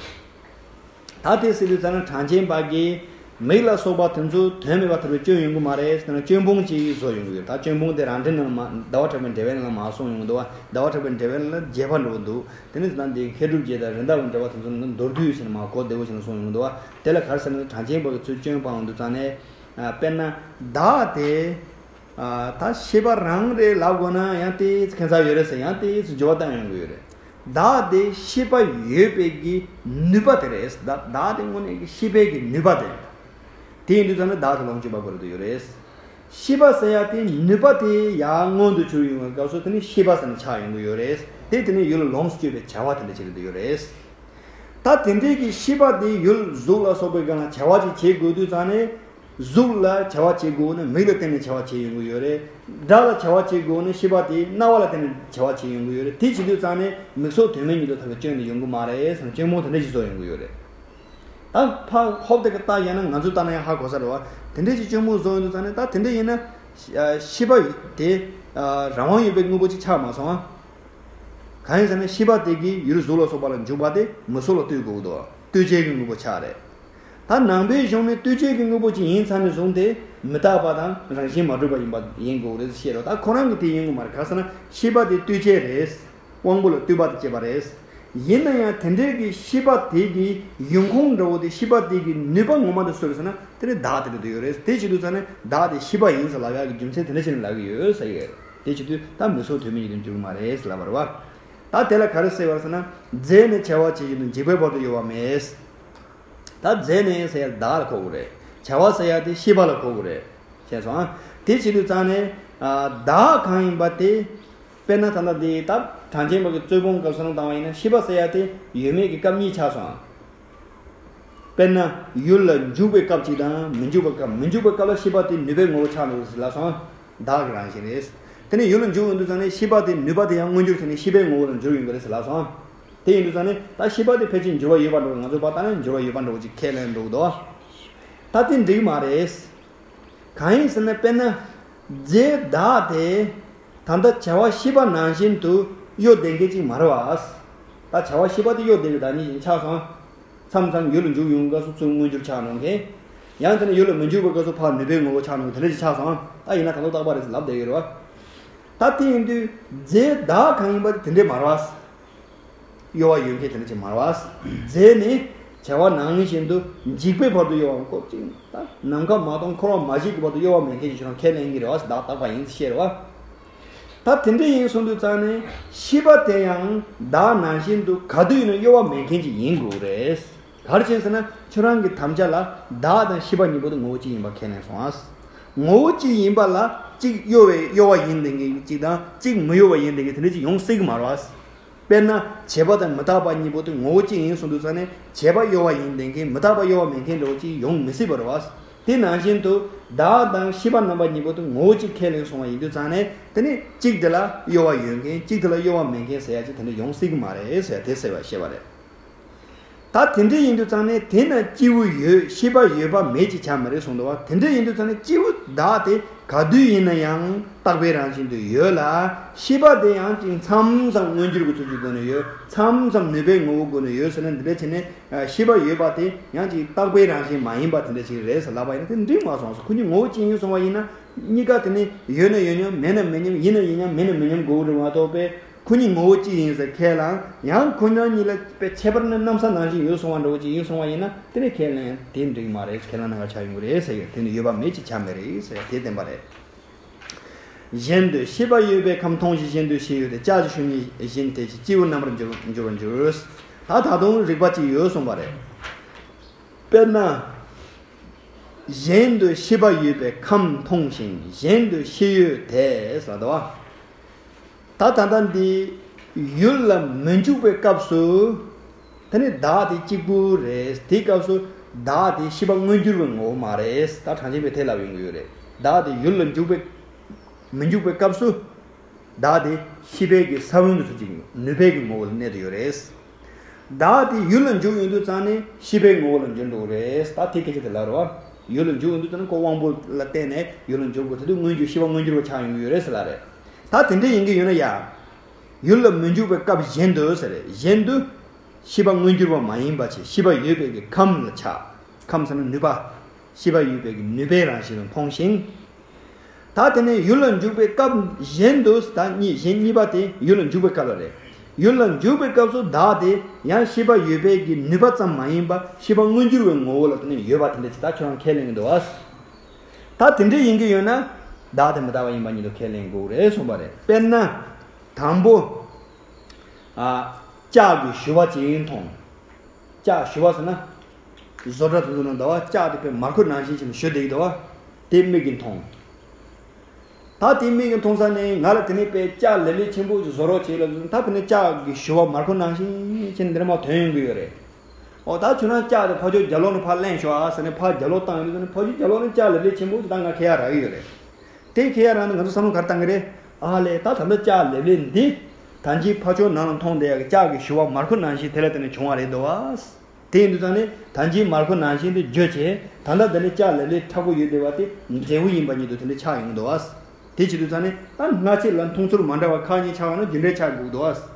རེད། ད་དེ་ཟེར་དུས་ཙ་ན་གྲངས་ཅན་པ་གིས་མིག་ལ་སོགས་པ་དེ་ཚོ་དོན་མེད་པ་ཐལ་བའི་སྐྱོན་ཡོང་གི་མ་རེད་ཟེར་ན། སྐྱོན་སྤོང་ཅིག་བཟོ་ཡོང་གི་ཡོད། ད་སྐྱོན་སྤོང་དེ་རང་འགྲེལ་ནང་ལ་མ། ཟླ་བ་གྲགས་པའི་འགྲེལ་པའི་ནང་ལ་མར་གསུངས་ཡོང་གི་འདུག་བ། ཟླ་བ་གྲགས་པའི་འགྲེལ་པའི་ནང་ལ་རྒྱས་པ་འགྲོ་གི་འདུག། དེ་ནི་ད་འདི་མཁས་གྲུབ་རྒྱལ་དང་རི་དྭགས་པའི་འགྲེལ་པ་དེ་ཚོ་ནང་ལ་མདོར་བསྡུས་བྱས་ནས་མར་གོ་བདེ་བོ་བྱས་ནས་གསུངས་ཡོང་གི་འདུག་བ། དེ་ལ་ག་རེ་ཟེར་ན། གྲངས་ཅན་པ་གིས་ཚུར་སྐྱོན་སྤངས་ཡོང་དུས་ཙ་ནས། ཨ། དཔེར་ན་བདག་དེ། ཨ། ད་ཤེས་པ་རང་རེད་ལབ་དགོས་ན་ཡང་ཏོག་ཙམ་ཁྱད་མཚར་ཡོད་རེད་ཟེར། ཡང་ཏོག་ཙམ་འགྱུར་བ་བཏང་ཡོང་གི་ཡོད་རེད། བདག་དེ་ཤེས་པ་ཡོད་པའི་གི་ནུས་པ་དེ་རེད། བདག་བདག་དེ་དངོས་གནས་ཀྱི་ཤེས་པའི་གི་ནུས་པ་དེ། དེ་ཡིན་དུས་ཙང་ནས་བདག་དེ་ལོངས་སྤྱོད་པ་དགོས་རེད་དུ་ཡོད་རེད། ཤེས་པ་ཟེར་ཡ་དེ་ནུས་པ་དེ་ཡར་མངོན་དུ་གྱུར་ཡོང་བའི་སྐབས་སུ་དེ་ནི་ཤེས་པ་ཟེར་ནས་ཆགས་ཡོང་གི་ཡོད་རེད། དེ་དེ་ནི་ཡུལ་ལ་ལོངས་སུ་སྤྱོད་པའི་བྱ་བ་དེ་འདྲ་ཅིག་རེད་དུ་ཡོད་རེད། ད་དེ་འདྲའི་གི་ཤེས་པ་དེ་ཡུལ་གཟུགས་ལ་སོགས་པའི་སྒང་ལ་བྱ་བ་ཅིག་བྱེད་དགོས་དུས་ཙང་ནས། གཟུགས་ལ་བྱ་བ་བྱེད་དགོས་ན་མིག་ལ་བརྟེན་ནས་བྱ་བ་བྱེད་ཡོང་གི་ཡོད་རེད། སྒྲ་ལ་བྱ་བ་བྱེད་དགོས་ན་ཤེས་པ་དེ་རྣ་བ་ལ་བརྟེན་ནས་བྱ་བ་བྱེད་ཡོང་གི་ཡོད་རེད། དེ་བྱེད་དུས་ཙང་ནས་མིག་སོགས་དོན་མེད་ཉིད་དུ་ཐལ་བའི་སྐྱོན་དེ་ཡོང་གི་མ་རེད་ཟེར་ནས་སྐྱོན་སྤོང་དེ་འདྲ་ཞིག་བཟོ་ཡོང་གི་ཡོད་རེད། ད་ཕར་ཧོབ་དེ་ག་ལྟ་ཡིན་ན་ང་ཚོས་ལྟ་ན་ཡང་ཧ་གོ་ས་རེད་བ། དེ་འདྲ་ཞིག་སྐྱོན་སྤོང་བཟོ་ཡོང་དུས་ཙང་ནས། ད་དེ་འདྲ་ཡིན་ན་ཤེས་པ་དེ་རང་དབང་ཡོད་པའི་དངོས་པོ་ཅིག་ཆགས་མ་སོང་ཨ། གང་ཡིན་ཟེར་ན་ཤེས་པ་དེ་གིས་ཡུལ་གཟུགས་ལ་སོགས་པ་ལ་འཇུག་པ་དེ་མིག་སོགས་ལ་ལྟོས་དགོས་འདུག། ལྟོས་བཅས་ཀྱི་དངོས་པོ་ཆགས་རེད། ད་ནང་པའི་གཞུང་ནས་ལྟོས་བཅས་ཀྱི་དངོས་པོ་ཅིག་ཡིན་ཙང་ནས་བཟུང་སྟེ་མི་རྟག་པ་དང་རང་བཞིན་མ་གྲུབ་པ་ཡིན་པ་ཡིན་དགོས་རེད་བཤད་རོགས། ད་ཁོ་རང་གིས་དེ་ཡིན་དགོས་མ་རེད། ག་རེ་ཟེར་ན་ཤེས་པ་དེ་ལྟོས་བཅས་རེད། དབང་པོ་ལ་ལྟོས་པ་དང་བཅས་པ་རེད། ཡིན་ན་ཡང་དེ་འདྲའི་གི་ཤེས་པ་དེ་གི་ཡོང་ཁུངས་འདྲ་བོ་དེ། ཤེས་པ་དེ་གི་ནུས་པ་ངོ་མ་དེ་སུ་རེད་ཟེར་ན་དེ་ནི་བདག་དེ་རེད་དུ་ཡོད་རེད། དེ་བྱེད་དུས་ཙང་ནས་བདག་དེ་ཤེས་པ་ཡིན་ཟེར་ལབ་ཡག་གི་རྒྱུ་མཚན་དེ་འདྲ་བྱས་ནས་ལབ་ཀྱི་ཡོད་ཟེར་གི་རེད། དེ་བྱེད་དུས་ད་མིག་སོགས་དོན་མེད་ཉིད་དུ་འགྱུར་གི་མ་རེད་ཟེར་ལབ་པ་རེད་བ། ད་དེ་ལ་ག་རེ་ཟེར་བ་ཟེར་ན། རྫས་ནི་བྱ་བ་ཇི་བཞིན་དུ། འཇིག་པའི་བར་དུ་གཡོ་བ་མེད། ད་རྫས་ནི་ཟེར་ཡ་བདག་ལ་གོ་དགོས་རེད། བྱ་བ་ཟེར་ཡ་དེ་ཤེས་པ་ལ་གོ་དགོས་རེད། ཤེས་སོང་ཨ། དེ་བྱེད་དུས་ཙང་ནས། ཨ། བདག་གང་ཡིན་པ་དེ། དཔེར་ན་ད་ལྟ་འདི་ད་གྲངས་ཅན་པ་གི་རྩོད་སྤོང་སྐབས་སུ་ལ་བཏང་བ་ཡིན་ན་ཤེས་པ་ཟེར་ཡ་དེ་ཡོད་མེད་ཀྱི་སྐབས་གཉིས་ཆགས་སོང་། དཔེར་ན་ཡུལ་ལ་འཇུག་པའི་སྐབས་གཅིག་དང་མི་འཇུག་པའི་སྐབས། མི་འཇུག་པའི་སྐབས་ལ་ཤེས་པ་དེ་ནུས་པའི་ངོ་བོ་ཆགས་འགྲོ་ཟེར་ལབ་སོང་། བདག་གི་རང་བཞིན་རེད། དེ་ནས་ཡུལ་ལ་འཇུག་ཡོང་དུས་ཙང་ནས་ཤེས་པ་དེ་ནུས་པ་དེ་ཡང་མངོན་གྱུར་དེ་ནས་ཤེས་པའི་ངོ་བོ་ལ་འཇུག་ཡོང་གི་རེད་ཟེར་ལབ་སོང་། དེ་ཡིན་དུས་ཙང་ནས་ད་ཤེས་པ་དེ་ཕལ་ཆེར་འགྱུར་བ་ཡོད་པ་འགྲོ། ང་ཚོ་བར་ལྟ་ན་འགྱུར་བ་ཡོད་པ་འགྲོ་ཅིག་ཁས་ལེན་འགྲོ་གི་འདུག། ད་དེ་འགྲིག་མ་རེད། གང་ཡིན་ཟེར་ན། དཔེར་ན་རྫས་བདག་དེ་ད་ལྟ་བྱ་བ་ཤེས་པ་ནང་བཞིན་དུ་གཡོ་བསྡད་མཁན་ཅིག་མ་རེད་བ། ད་བྱ་བ་ཤེས་པ་དེ་གཡོ་བསྡད་པའི་བདག་ཉིད་ཅིག་ཆགས་སོང་། མཚམས་མཚམས་ཡུལ་ལ་འཇུག་ཡོང་སྐབས་སུ་ཚུར་མངོན་གྱུར་ཆགས་འགྲོ་མཁན། ཡང་དེ་ནས་ཡུལ་ལ་མི་འཇུག་པའི་སྐབས་སུ་ཕར་ནུས་པའི་ངོ་བོ་ཆགས་འགྲོ་མཁན་དེ་འདྲ་ཅིག་ཆགས་སོང་། ད་ཡིན་ན་གང་ལྟར་རྟག་པ་རེད་ཟེར་ལབ་བསྡད་ཡོད་རེད་བ། ད་དེ་ཡིན་དུས་རྫས་བདག་གང་ཡིན་པ་དེ་དེ་འདྲས་མ་རེད་བ། གཡོ་བ་ཡོད་མཁན་དེ་འདྲ་ཅིག་མ་རེད་བ། རྫས་ནི་བྱ་བ་ནང་བཞིན་དུ་འཇིག་པའི་བར་དུ་གཡོ་བའམ། ཁོ་ཅིག་ད་ནམ་མཁའ་མ་སྟོང་འཁོར་བ་མ་ཞིག་གི་བར་དུ་གཡོ་བ་མེད་མཁན་ཞིག་ཁྱོད་རང་ཁས་ལེན་གྱི་རེད་བ། བདག་རྟག་པ་ཡིན་ཟེར་བཤད་རེད་བ། ད་དེ་འདྲ་ཡིན་སོང་དུས་ཙང་ནས་ཤེས་པ་དེ་ཡང་བདག་ནང་བཞིན་དུ་ག་དུས་ཡིན་ན་གཡོ་བ་མེད་མཁན་ཅིག་ཡིན་དགོས་རེད། ག་རེ་བྱས་ཟེར་ན་ཁྱོད་རང་གི་དམ་བཅའ་ལ་བདག་དང་ཤེས་པ་གཉིས་པོ་དེ་ངོ་བོ་གཅིག་ཡིན་པ་ཁས་ལེན་སོང་ཨ། ངོ་བོ་གཅིག་ཡིན་པ་ལ་གཅིག་གཡོ་བའི་གཡོ་བ་ཡིན་བསྡད་མཁན་གཅིག་དང་གཅིག་མི་གཡོ་བ་ཡིན་བསྡད་མཁན་དེ་འདྲ་ཅིག་ཡོང་སྲིད་ཀྱི་མ་རེད་བ། དཔེར་ན་བྱས་པ་དང་མི་རྟག་པ་གཉིས་པོ་དེ་ངོ་བོ་གཅིག་ཡིན་སོང་དུས་ཙང་ནས་བྱས་པ་གཡོ་བ་ཡིན་བསྡད་མཁན་མི་རྟག་པ་གཡོ་བ་མེད་མཁན་འདྲ་བོ་ཅིག་ཡོང་མི་སྲིད་པ་རེད་བ། དེ་ནང་བཞིན་དུ་བདག་དང་ཤེས་པ་རྣམ་པ་གཉིས་པོ་དེ་ངོ་བོ་གཅིག་ཁས་ལེན་སོང་བ་ཡིན་དུས་ཙང་ནས་དེ་ནི་གཅིག་དེ་ལ་གཡོ་བ་ཡོད་མཁན་གཅིག་དེ་ལ་གཡོ་བ་མེད་མཁན་ཟེར་ཡ་ཅིག་དེ་འདྲ་ཡོང་སྲིད་ཀྱི་མ་རེད་ཟེར་ཡ་དེ་ཟེར་བ་བཤད་པ་རེད། ད་དེ་འདྲ་ཡིན་དུས་ཙང་ནས་དེ་ན་སྐྱེས་བུ་ཡོད། ཤེས་པ་ཡོད་པ་མེད་ཅེས་བྱ་མི་རིགས་གསུངས་འདུག་བ། དེ་འདྲ་ཡིན་དུས་ཙང་ནས་སྐྱེས་བུ་བདག་དེ་ག་དུས་ཡིན་ན་ཡང་རྟག་པའི་རང་བཞིན་དུ་ཡོད་ལ། ཤེས་པ་དེ་ཡང་ཅིག་མཚམས་མཚམས་མངོན་གྱུར་གྱི་ཚུལ་གྱི་སྒོ་ནས་ཡོད། མཚམས་མཚམས་ནུས་པའི་ངོ་བོའི་སྒོ་ནས་ཡོད་ཟེར་ན། འདི་འདྲ་བྱས་ནས་ཤེས་པ་ཡོད་པ་དེ་ཡང་ཅིག་རྟག་པའི་རང་བཞིན་མ་ཡིན་པ་དེ་འདྲ་ཞིག་རེད་ཟེར་ལབ་པ་ཡིན་ན་དེ་འགྲིག་མ་སོང་ཟེར། ཁོ་གཉིས་ངོ་བོ་གཅིག་ཡིན་གསུངས་པ་ཡིན་ན་གཉིས་ཀ་དེ་ནི་ཡོད་ན་ཡོད་མཉམ། མེད་ན་མེད་མཉམ། ཡིན་ན་ཡིན་མཉམ། མེད་ན་མེད་མཉམ་དགོས་རེད་མ་གཏོགས་པས། ཁོ་གཉིས་ངོ་བོ་གཅིག་ཡིན་ཟེར་ཁས་བླངས། ཡང་ཁོ་རང་གཉིས་ལ་དཔེ་ཁྱད་པར་ནི་གནམ་ས་ནང་བཞིན་ཡོད་སོང་བ་འདྲ་བོ་ཅིག་ཡིན་སོང་བ་ཡིན་ན་དེ་ནི་ཁས་ལེན་དེ་འགྲིག་མ་རེད། ཁས་ལེན་གནང་ག་ཆགས་ཡོང་གི་རེད་ཟེར་ཡོད། དེ་ནི་ཡོད་པ་མེད་ཅེས་བྱ་མི་རིགས་ཟེར་དེ་བསྟན་པ་རེད། གཞན་དུ་ཤེས་པ་ཡོད་པའི་ཁམས་མཐོང་ཞིང་གཞན་དུ་ཤེས་ཡོད་དེ། ལྕགས་ཀྱི་ཞུ་གཉིས་བཞིན་དེ་བཞིན་སྐྱེས་བུ་རྣམ་པར་འགྱུར་འགྱུར་བར་འགྱུར། ད་ད་དུང་རིགས་པ་གཅིག་ཡོད་གསུངས་པ་རེད། དཔེར་ན། གཞན་དུ་ཤེས་པ་ཡོད་པའི་ཁམས་མཐོང་ཞིང་གཞན་དུ་ཤེས་ཡོད་དེ་ཟེར་བ། ད་ད་ལྟ་འདི་ཡུལ་ལ་མི་འཇུག་པའི་སྐབས་སུ། དེ་ནི་བདག་དེ་གཅིག་པུ་རེད། དེའི་སྐབས་སུ་བདག་དེ་ཤེས་པ་མངོན་གྱུར་བའི་ངོ་བོ་མ་རེད། ད་གྲངས་ཅན་པས་དེ་ལབ་ཡོང་གི་ཡོད་རེད། བདག་དེ་ཡུལ་ལ་འཇུག་པའི་མི་འཇུག་པའི་སྐབས་སུ། བདག་དེ་ཤེས་པའི་གི་ས་བོན་གྱི་ཚུལ་གྱིས་ནུས་པའི་གི་ངོ་བོ་ལ་གནས་དུ་ཡོད་རེད། བདག་དེ་ཡུལ་ལ་འཇུག་ཡོང་དུས་ཙང་ནས་ཤེས་པའི་ངོ་བོ་ལ་འགྱུར་འགྲོ་གི་རེད། ད་དེ་སྐད་ཆ་དེ་ལབ་རེད་བ། ཡུལ་ལ་འཇུག་ཡོང་དུས་ཙང་ནས་ཁོ་དབང་པོ་ལ་བརྟེན་ནས་ཡུལ་ལ་འཇུག་དགོས། དེ་དུས་མངོན་གྱུར་ཤེས་པ་མངོན་གྱུར་བ་ཆགས་ཡོང་གི་ཡོད་རེད་ཟེར་ལབ་རེད། ད་དེ་འདྲ་ཡིན་གྱི་ཡོད་ན་ཡ། ཡུལ་ལ་མི་འཇུག་པའི་སྐབས་གཞན་དུ་ཟེར་རེད། གཞན་དུ་ཤེས་པ་མངོན་གྱུར་བ་མ་ཡིན་པ་ཆེ། ཤེས་པ་ཡོད་པའི་གི་ཁམས་ལ་ཆགས། ཁམས་ཟེར་ན་ནུས་པ། ཤེས་པ་ཡོད་པའི་གི་ནུས་པའི་རང་བཞིན་ལ་མཐོང་ཞིང་། ད་དེ་ནས་ཡུལ་ལ་འཇུག་པའི་སྐབས་གཞན་དུ། ད་གཉིས་གཞན་གཉིས་པ་དེ་ཡུལ་ལ་འཇུག་པའི་སྐབས་ལ་རེད། ཡུལ་ལ་འཇུག་པའི་སྐབས་སུ་བདག་དེ་ཡང་ཤེས་པ་ཡོད་པའི་གི་ནུས་པ་ཙམ་མ་ཡིན་པ་ཤེས་པ་མངོན་གྱུར་བའི་ངོ་བོ་ལ་དེ་ནས་ཡོད་པ་དེ་འདྲ་ཅིག་ད་ཁྱོད་རང་ཁས་ལེན་གྱི་འདུག་བ། ད་དེ་འདྲ་ཡིན་གྱི་ཡོད་ན་བདག་དེ་མི་རྟག་པ་ཡིན་པ་ཉིད་དུ་ཁས་ལེན་དགོས་རེད་གསུངས་པ་རེད། དཔེར་ན། དང་པོ། ཨ། ལྕགས་ཀྱི་ཞུ་བ་ཅིག་མཐོང་། ལྕགས་ཞུ་བ་ཟེར་ན། བཟོ་གྲྭ་དེ་ཚོ་ནང་འདུག་བ། ལྕགས་དེ་དཔེ་མར་ཁུ་ནང་བཞིན་བྱས་ནས་ཞུ་བསྡད་ཀྱི་འདུག་བ། དེ་མིག་གིས་མཐོང་། ད་དེ་མིག་གིས་མཐོང་ས་ནས་ང་ལ་དེ་ནས་དཔེ་ལྕགས་ལེབ་ལེབ་ཆེན་པོ་ཞིག་བཟོ་རོགས་བྱེད་ལབ་དུས། ད་དཔེར་ན་ལྕགས་ཀྱི་ཞུ་བ་མར་ཁུ་ནང་བཞིན་བྱས་ནས་འདིར་མར་ཐོན་ཡོང་གི་ཡོད་རེད། ཨོ་ད་ཁྱོད་རང་ལྕགས་དེ་ཕར་ཕྱོགས་རྒྱབ་ལོགས་ནས་ཕར་ལེན་ཤོག་ཨ་ཟེར་ནས་ཕར་རྒྱབ་ལོགས་བཏང་ཡོང་དུས་ཙང་ནས་ཕར་ཕྱོགས་རྒྱབ་ལོགས་ནས་ལྕགས་ལེབ་ལེབ་ཆེན་པོ་ཞིག་ད་ང་ཁྱེར་ཡག་རག་གི་ཡོད་རེད། དེ་ཁྱེར་ཡག་རག་ན་ང་ཚོ་བསམ་བློ་ག་རེ་བཏང་གི་རེད། ཨ་ལས་ད་ད་ལྟ་ལྕགས་ལེབ་ལེབ་འདི་ད་གིན་ཕར་ཕྱོགས་ནང་ལ་མཐོང་བསྡད་ཡག་གི་ལྕགས་ཀྱི་ཞུ་བ་མར་ཁུ་ནང་བཞིན་དེ་ལ་བརྟེན་ནས་བྱུང་བ་རེད་འདུག་བ། དེ་ཡིན་དུས་ཙང་ནས་ད་གིན་མར་ཁུ་ནང་བཞིན་དུ་བརྗོད་བྱས། ད་ལྟ་འདི་ནས་ལྕགས་ལེབ་ལེབ་མཁྲེགས་པོ་ཡོད་བསྡད་པ་དེ་འབྲས་བུ་ཡིན་པ་ཉིད་དུ་དེ་འདྲ་ཆགས་ཡོང་གི་འདུག་བ། དེ་བྱེད་དུས་ཙང་ནས་ད་སྔ་ཕྱི་ལ་མཐོང་ཚུལ་མ་འདྲ་བ་ཁག་གཉིས་ཆགས་པ་ན་རྒྱུ་འབྲས་ཆགས་དགོས་ཀྱི་འདུག་བ།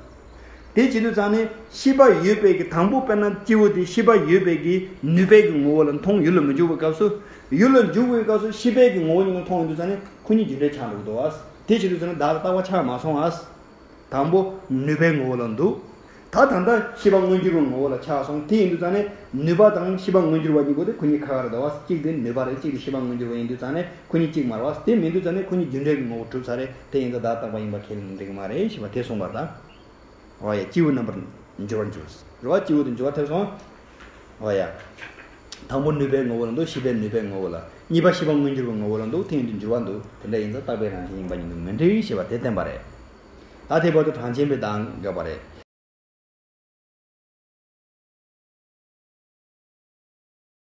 དེ་བྱེད་དུས་ཙང་ནས་ཤེས་པ་ཡོད་པའི་གི་དང་པོ་དཔེར་ན་སྐྱེས་བུ་དེ་ཤེས་པ་ཡོད་པའི་གི་ནུས་པའི་གི་ངོ་བོ་ལ་མཐོང་། ཡུལ་ལ་མི་འཇུག་པའི་སྐབས་སུ། ཡུལ་ལ་འཇུག་པའི་སྐབས་སུ་ཤེས་པའི་གི་ངོ་བོ་ཉིད་ལ་མཐོང་ཡོང་དུས་ཙང་ནས་ཁོ་གཉིས་རྒྱུ་འབྲས་ཆགས་འགྲོ་གི་འདུག་བ། དེ་བྱེད་དུས་ཙང་ནས་བདག་ལ་རྟག་པ་ཆགས་མ་སོང་ཨ། དང་པོ་ནུས་པའི་ངོ་བོ་ལ་འདུག། ད་ད་ལྟ་ཤེས་པ་མངོན་གྱུར་བའི་ངོ་བོ་ལ་ཆགས་སོང་། དེ་ཡིན་དུས་ཙང་ནས་ནུས་པ་དང་ཤེས་པ་མངོན་གྱུར་བ་གཉིས་པོ་དེ་ཁོ་གཉིས་ཁ་ཁ་རེད་འདུག་བ། གཅིག་དེ་ནུས་པ་རེད། གཅིག་དེ་ཤེས་པ་མངོན་གྱུར་བ་ཡིན་དུས་ཙང་ནས་ཁོ་གཉིས་གཅིག་མ་རེད་བ། དེ་མིན་དུས་ཙང་ནས་ཁོ་གཉིས་རྒྱུ་འབྲས་ཀྱི་ངོ་བོ་གྲུབ་ཚར་རེད། དེ་ཡིན་ཙང་བདག་རྟག་པ་ཡིན་པ་ཁས་ལེན་འགྲིག་གི་མ་རེད་ཞེས་པ་དེ་གསུངས་པ་རེད་ད། འོ་ཡ། སྐྱེས་བུ་རྣམ་པར་འགྱུར་བར་འགྱུར། རེད་བ། སྐྱེས་བུ་དེ་འགྱུར་བ་ཐེབས་སོང་། འོ་ཡ། དང་པོ་ནུས་པའི་ངོ་བོ་ལ་འདུག། ཤེས་པའི་ནུས་པའི་ངོ་བོ་ལ། གཉིས་པ་ཤེས་པ་མངོན་གྱུར་བའི་ངོ་བོ་ལ་འདུག། དེ་ཡིན་དུས་འགྱུར་བ་འདུག། དེ་འདྲ་ཡིན་ཙང་རྟག་པའི་རང་བཞིན་ཡིན་པ་ཉིད་དུ་མི་འགྲིག་ཞེས་པ་དེ་བསྟན་པ་རེད། ད་དེ་བར་དུ་གྲངས་ཅན་པའི་གདངས་འགག་པ་རེད།